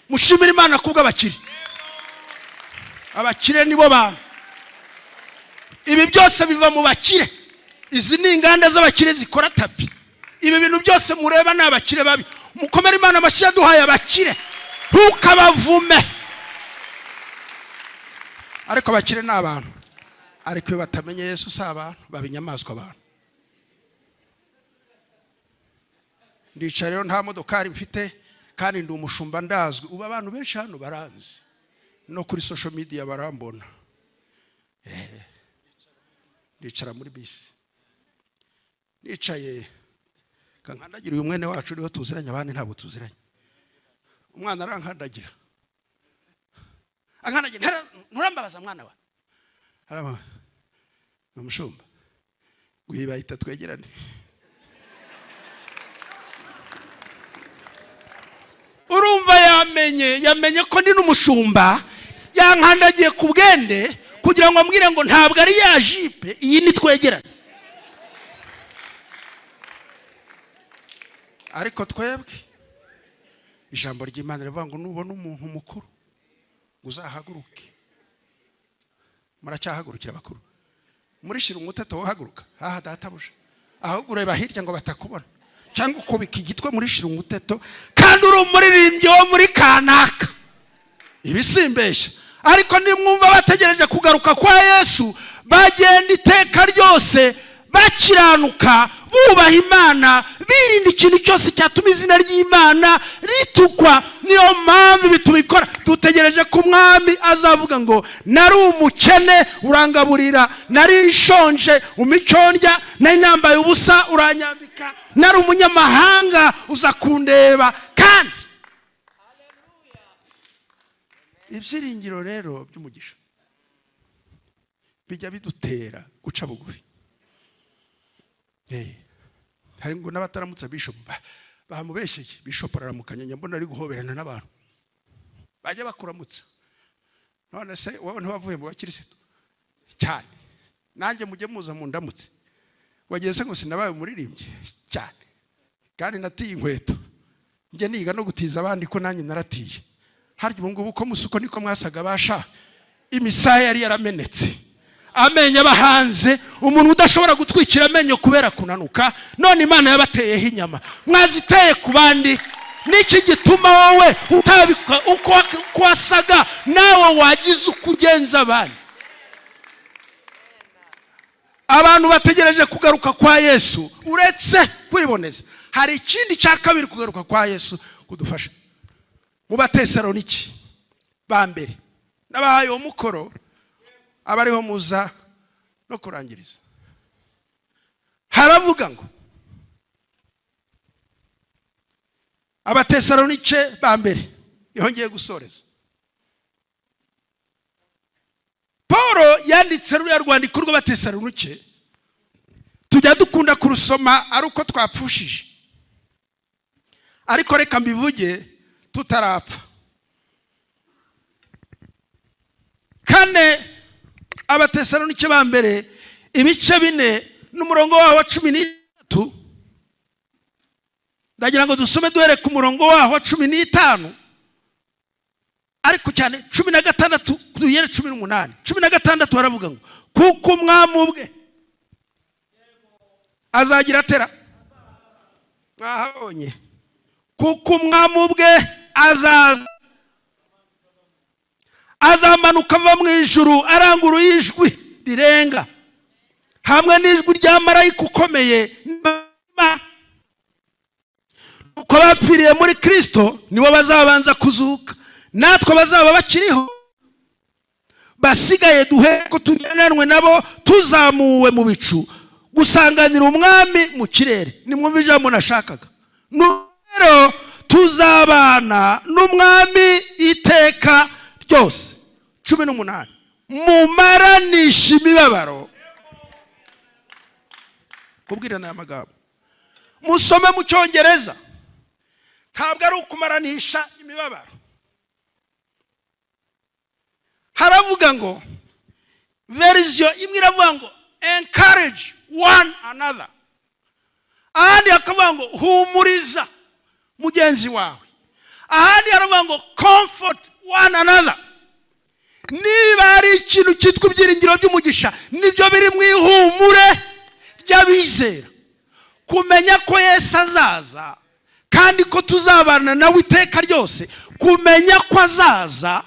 A: Mushimire Imana kubwo abakire. Abakire nibo bantu. Ibi byose biva mu bakire. Izi ni inganda z'abakire zikora tapi. Ibi bintu byose mureba ni abakire babi. Mukomere Imana amashyi yaduhaye abakire, ntukabavume. Ariko abakire ni abantu, ariko iyo batamenye Yesu si abantu, baba inyamaswa abantu. Ndicara rero nta modokari mfite, kandi ndi umushumba ndazwi. Ubu abantu benshi hano baranzi, no kuri social media barambona. Ndicara muri bisi, nicaye kankandagira uyu mwene wacu uriho tuziranye, abandi ntabwo tuziranye. Umwana arankandagira, ankandagira, nturambabaza mwana wa. Arama umushumba guhibahita twegerane. Urumva yamenye ko ndi n'umushumba, yankandagiye ku bwende kugira ngo ambwire ngo ntabwo ari ya jipe, iyi ni twegerane. Ariko twebwe ijambo ry'Imana rivuga ngo nubona umuntu mukuru uzahaguruke. Muracyahagurukira abakuru, murishira umuteto wohaguruka. Haha databuja, Ahubwo ureba hirya ngo batakubona, cyangwa ukubika igitwe muri shira umuteto kandi uri umuririmbyi wo muri kanaka. Ibisimbesha. Ariko nimwumva bategereje kugaruka kwa Yesu, bagenda iteka ryose bakiranuka, bubaha Imana, birinda ikintu cyose cyatuma izina ry'Imana ritukwa. Niyo mpamvu bitubikora. Dutegereje ko umwami azavuga ngo nari umukene urangaburira, nari nshonje umicyondya, nari nambaye ubusa uranyambika, nari umunyamahanga uza kundeba. Kandi ibyiringiro rero by'umugisha bijya bidutera guca bugufi. Hari ngo n'abataramutsa bishop bamubeshye, bishop araramukanya nyambona ari guhoberana n'abantu bajya bakuramutsa. None se wowe ntiwavuye mu bakirisitu cyane? Nanjye mujye muza mu ndamutse. Wageze ngo sinabaye umuririmbyi cyane, kandi natiye inkweto, njye niga no gutiza abandi ko nanjye naratiye. Harya ubu ngubu ko musuko niko mwasaga basha, imisaya yari yaramenetse, amenyo abahanze, umuntu udashobora gutwikira amenyo kubera kunanuka. None Imana yabateyeho inyama, mwaziteye ku bandi. Niki gituma wowe utabika uko wasaga, nawe wagize uko ugenza abandi? Abantu bategereje kugaruka kwa Yesu, uretse kwiboneza, hari ikindi cya kabiri kugaruka kwa Yesu kudufasha. Mu Batesaloniki ba mbere nabahaye umukoro, abariho muza no kurangiriza. Haravuga ngo Abatesalonike ba mbere, niho ngiye gusoreza. Paulo yanditse ruriya rwandiko rw'Abatesalonike, tujya dukunda kurusoma ari uko twapfushije, ariko reka mbivuge tutarapfa. 4 Abatesalonike ba mbere ibice 4 n'umurongo waho wa 13. Ndagira ngo dusome duhere ku murongo waho wa 15, ariko cyane 16 kugera 18. 16 haravuga ngo kuko umwami ubwe azagira atera. Mwahabonye? Kuko umwami ubwe azaza, azamanuka ava mu ijuru aranguruye ijwi rirenga, hamwe n'ijwi rya marayika ukomeye. Uko bapfiriye muri Kristo nibo bazabanza kuzuka, natwe bazaba bakiriho basigaye duhe ko tugenanwe nabo tuzamuwe mu bicu gusanganira umwami mu kirere. Nimwumva ijambo nashakaga. Rero tuzabana n'umwami iteka ryose. 18 mumaranisha imibabaro. Kubwirana aya magambo musome mu Cyongereza, ntabwo ari ukumaranisha imibabaro. Haravuga ngo version imwe iravuga ngo encourage one another, ahandi hakavuga ngo humuriza mugenzi wawe, ahandi haravuga ngo comfort one another. Niba ari ikintu cyitwa ibyiringiro by'umugisha, nibyo biri mu ihumure ry'abizera. Kumenya ko Yesu azaza kandi ko tuzabana nawe iteka ryose, kumenya ko azaza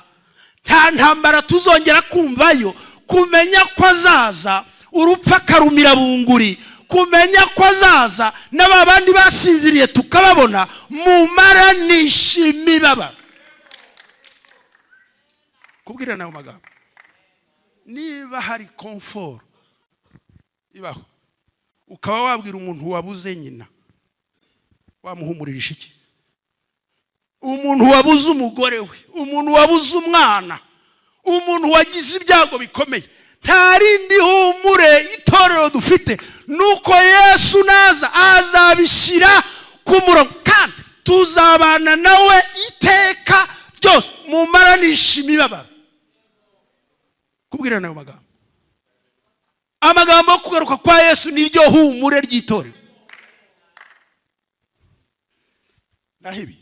A: nta ntambara tuzongera kumvayo, kumenya ko azaza urupfa karumira bunguri, kumenya ko azaza n'ababandi basinziriye tukababona, mumaranisha imibabaro. Kubwirana ayo magambo, niba hari comfort ibaho, ukaba wabwira umuntu wabuze nyina, wamuhumuririsha iki? Umuntu wabuze umugore we, umuntu wabuze umwana, umuntu wagize ibyago bikomeye, nta rindi humure itorero dufite nuko Yesu naza azabishyira ku murongo, kandi tuzabana nawe iteka ryose. Mumaranisha imibabaro. Kubwirana ayo magambo, amagambo yo kugaruka kwa Yesu niryo humure ry'itorero. Naho ibi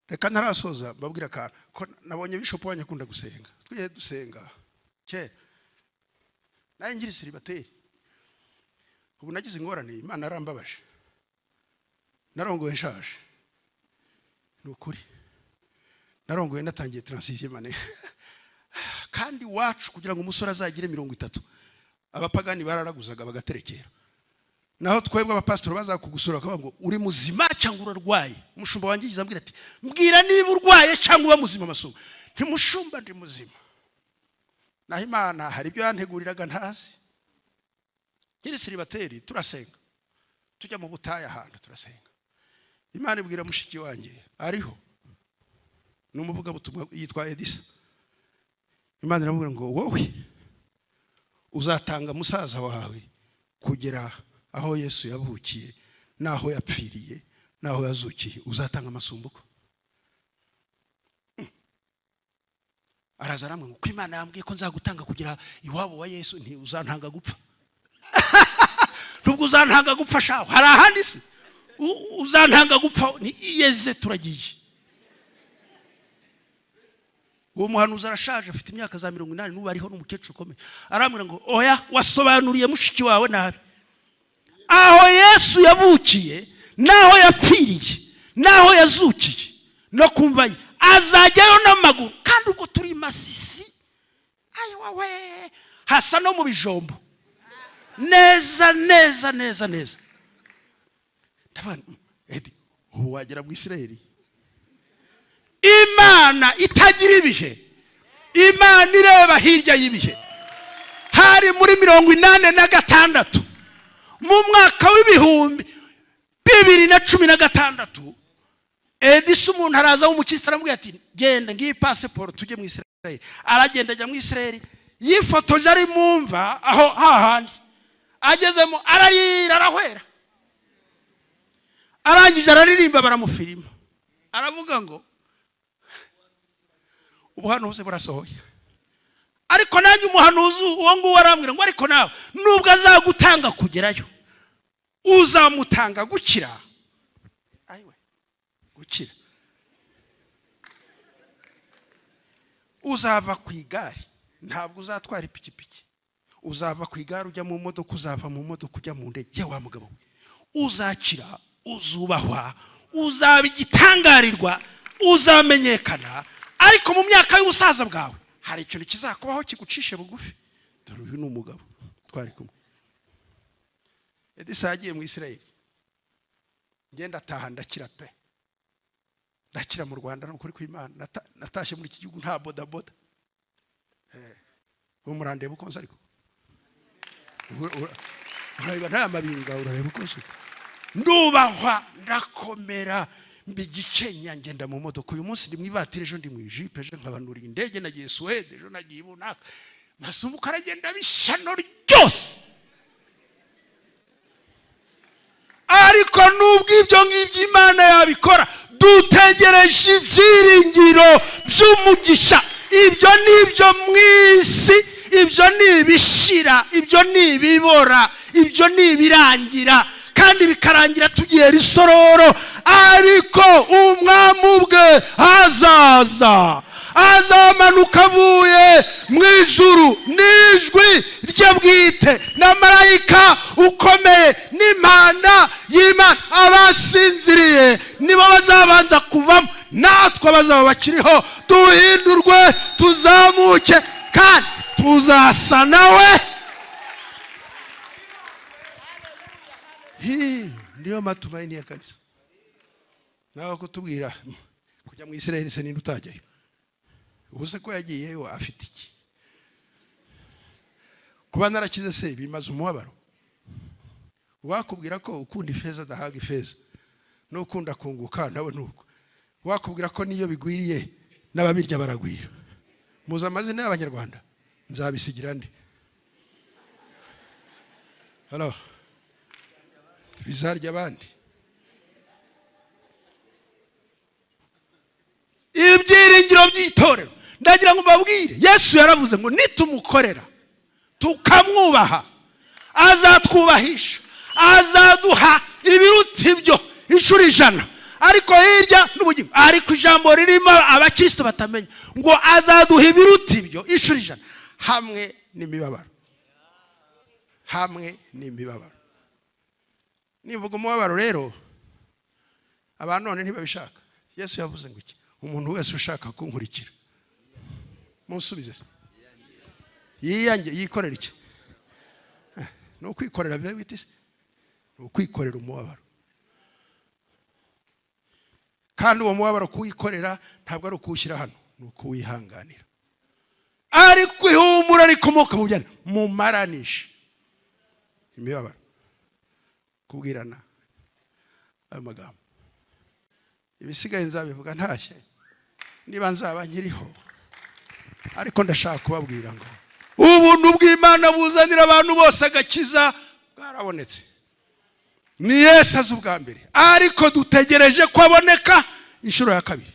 A: reka ntarasoza mbabwira akantu ko nabonye bishop wanyu akunda gusenga. Twiye dusenga kera Naye ngiri célibataire. Ubu nagize ingorane, Imana arambabaje. Narongoye nshaje. Ni ukuri. Narongoye natangiye transition mane. Kandi wacu kugira ngo umusore azagire 30 abapagani bararaguzaga bagaterekera. Naho twebwe abapastor bazakugusura bakavuga ngo uri muzima cyangwa urarwaye. Umushumba wanjye yigize ambwira ati mbwira niba urwaye cyangwa uba muzima masumo. Ntimushumba ndi muzima. Naho Imana hari ibyo yanteguriraga ntazi. Nkiri célibataire turasenga. Tujya mu butayu ahantu turasenga. Imana ibwira mushiki wanjye ariho. Ni umuvugabutumwa yitwa Edisa. Imana iramubwira ngo wowe uzatanga musaza wawe kugera aho Yesu yavukiye naho yapfiriye naho yazukiye, uzatanga amasumbuko. Araza aramwe ngo Imana yambwiye ko nzagutanga kugera iwabo wa Yesu, nti uzantanga gupfa. Nubwo uzantanga gupfa shaho hari ahandi se uzantanga gupfa ni yeze turagiye. Uwo muhanuzi arashaje afite imyaka za 80 n'ubu ariho n'umukecuru ukomeye. Arambwira ngo oya wasobanuriye mushiki wawe nabi. Aho Yesu yavukiye naho yapfiriye naho yazukiye no kumva ye azajyayo n'amaguru. Kandi ubwo turi Masisi ayiwawe hasa no mu bijombo neza neza neza neza. Ndabona Edi ubu wagera mu Isirayeli. Imana itagira ibihe, Imana ireba hirya y'ibihe. Hari muri 86 mu mwaka w'ibihumbi 2016 Edisa umuntu araza w'umukristo aramubwira ati genda ngiyi passport tujye mu Isirayeli. Aragenda ajya mu Isirayeli, yifotoje ari mumva aho hahandi agezemo ararira arahwera. Arangije araririmba baramufirima. Aravuga ngo ubuhanuzi burasohoye. Ariko nanjye umuhanuzi uwo nguwo arambwira ngo ariko nawe nubwo azagutanga kugerayo uzamutanga gukira. Ayiwe gukira. Uzava ku igare ntabwo uzatwara ipikipiki. Uzava ku igare ujya mu modoka, uzava mu modoka ujya mu ndege. Wa mugabo we uzakira, uzubahwa, uzaba igitangarirwa, uzamenyekana. Ariko mu myaka y'ubusaza bwawe hari ikintu kizakubaho kigucishe bugufi. Dore uyu ni umugabo twari kumwe. Edisa yagiye mu Isirayeli. Ngenda ataha ndakira pe. Ndakira mu Rwanda n'ukuri kw'Imana. Natashye muri iki gihugu nta boda boda. Ubu murandeba uko nsa ariko. Urareba nta mabinga, urareba uko nsa. Ndubahwa ndakomera mbigikenya ngenda mu modoka. Uyu munsi ndi mu ivatiri, ejo ndi mu ijipe, ejo nkabanura indege nagiye Suwede, ejo nagiye Bunaka. Masumbuko aragenda bishano ryose. Ariko nubwo ibyo ngibyo Imana yabikora, dutegereje ibyiringiro by'umugisha. Ibyo nibyo mu isi, ibyo ni ibishira, ibyo ni ibibora, ibyo ni ibirangira, kandi bikarangira tugiye risororo. Ariko umwami ubwe azaza, azamanuka avuye mu ijuru n'ijwi rye bwite na marayika ukomeye n'impanda y'Imana. Abasinziriye nibo bazabanza kuvamo, natwe abazaba bakiriho duhindurwe, tuzamuke kandi tuzasa nawe. Hii ndiyo matumaini ya kanisa. Nawe kutubwira kujya mu Isirayeli se ninde utajyayo? Ubuse ko yagiyeyo afite iki? Kuba narakize se bimaze umubabaro. Wakubwira ko ukunda ifeza adahaga ifeza, n'ukunda kunguka nawe nuko. Wakubwira ko niyo bigwiriye n'ababirya baragwira. Muzi amazina y'abanyarwanda nzabisigira nde? Hello. Bizarya abandi. Ibyiringiro by'itorero ndagira ngo mbabwire, Yesu yaravuze ngo nitumukorera tukamwubaha azatwubahisha, azaduha ibiruta ibyo inshuro 100. Ariko hirya n'ubugingo. Ariko ijambo ririmo abakristo batamenya ngo azaduha ibiruta ibyo inshuro 100 hamwe n'imibabaro. hamwe n'imibabaro. Nivuga umubabaro rero abantu none ntibabishaka. Yesu yavuze ngo iki? Umuntu wese ushaka kunkurikira, munsubize se, yiyange yikorera iki? No kwikorera biba bite se? No kwikorera umubabaro. Kandi uwo mubabaro kuwikorera ntabwo ari ukuwushyira hano, ni ukuwihanganira. Ariko ihumura rikomoka mu byana, mumaranishe imibabaro, kubwirana ayo magambo. Ibisigaye nzabivuga ntashye niba nzaba nkiriho, ariko ndashaka kubabwira ngo ubuntu bw'Imana buzanira abantu bose agakiza bwarabonetse. Ni Yesu aza ubwa mbere, ariko dutegereje ko aboneka inshuro ya kabiri.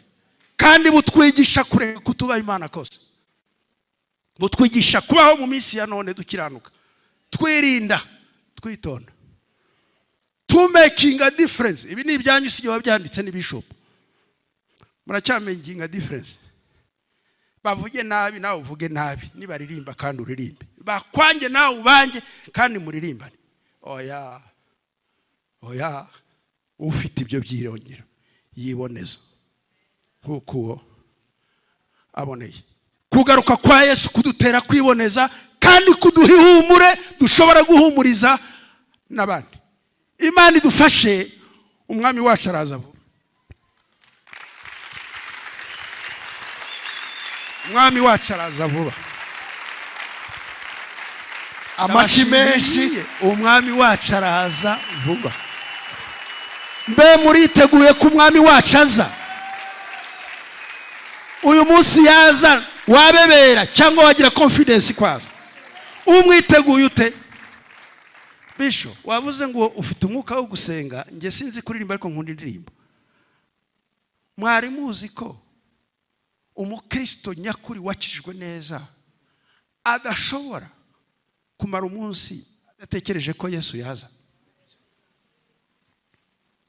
A: Kandi butwigisha kureka kutubaha Imana kose, butwigisha kubaho mu minsi ya none dukiranuka, twirinda, twitonda, to making a difference. Ibi ni ibyanyu, si wabyanditse ni bishop. Muracyamaking a difference. Bavuge nabi nawe uvuge nabi, nibaririmba kandi uririmbe, bakwange nawe ubange kandi muririmbane. Oya oya, ufite ibyo byirongera yiboneza nkuko uwo aboneye. Kugaruka kwa Yesu kudutera kwiboneza kandi kuduha ihumure dushobora guhumuriza n'abandi. Imana idufashe, umwami wacu araza vuba. Umwami wacu araza vuba.
C: Amashyi menshi,
A: umwami wacu araza vuba. Mbe muriteguye ko umwami wacu aza? Uyu munsi yaza wabebera cyangwa wagira confidence kwaza? Umwiteguye ute? Bisho wabuze ngo ufite umwuka wo gusenga, nge sinzi kuririmba ariko nkunda indirimbo. Mwari muzi ko umukristo nyakuri wakijwe neza adashobora kumara umunsi adatekereje ko Yesu yaza?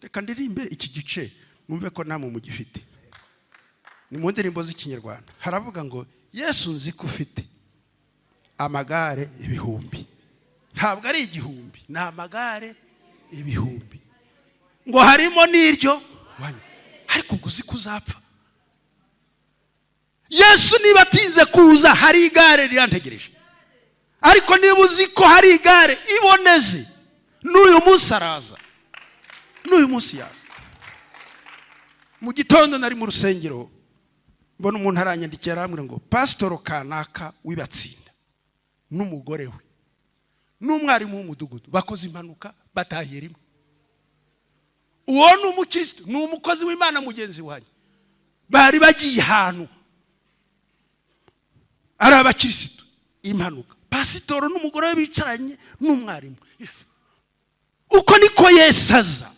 A: Reka ndirimbe iki gice mwumve ko namwe mugifite. Ni mu ndirimbo z'ikinyarwanda haravuga ngo Yesu nzi ko ufite amagare ibihumbi. Ntabwo ari igihumbi, ni amagare ibihumbi, ngo harimo n'iryo ariko ubwo uzi ko uzapfa. Yesu niba atinze kuza hari igare rirantegereje, ariko niba uzi ko hari igare iboneze, n'uyu munsi araza, n'uyu munsi yaza. Mu gitondo nari mu rusengero, mbona umuntu aranyandikira arambwira ngo pasitoro kanaka w'ibatsinda n'umugore we n'umwarimu w'umudugudu bakoze impanuka batahiye rimwe. Uwo ni umukristo, ni umukozi w'Imana mugenzi wanjye. Bari bagiye ahantu ari abakristo, impanuka, pasitoro n'umugore we bicaranye n'umwarimu. Uko niko Yesu aza.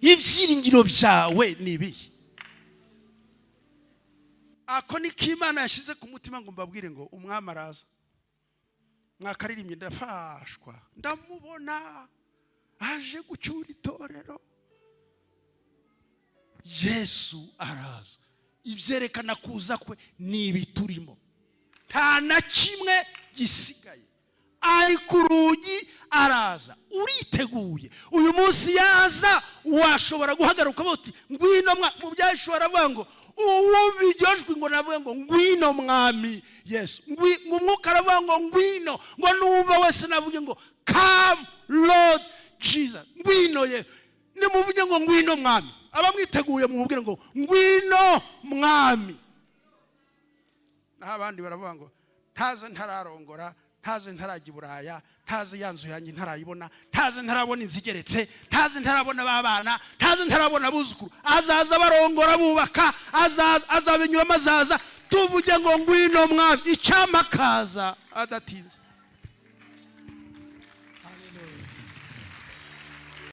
A: Ibyiringiro byawe ni ibihe? Ako niko Imana yashyize ku mutima ngo mbabwire ngo umwami araza. Mwakaririmbye ndafashwa, ndamubona aje gucyura itorero. Yesu araza. Ibyerekana kuza kwe ni ibiturimo, nta na kimwe gisigaye. Ari ku rugi araza. Uriteguye? Uyu munsi yaza washobora guhagaruka uti ngwino mu byashobora avuga ngo uwumva iryo jwi ngo navuga ngo ngwino mwami Yesu. Umwuka aravuga ngo ngwino, ngo numva wese navuge ngo come Lord Jesus, ngwino Yesu. Nimuvuge ngo ngwino mwami, abamwiteguye mumubwire ngo ngwino mwami. Naho abandi baravuga ngo ntaze ntararongora, ntaze ntarajya i Buraya, ntaze ya nzu yanjye ntarayibona, ntaze ntarabona inzu igeretse, ntaze ntarabona babana, ntaze ntarabona abuzukuru. Azaza barongora bubaka, azaza azabinyuramo, azaza. Tuvuge ngo ngwino mwami, icyampa akaza adatinze.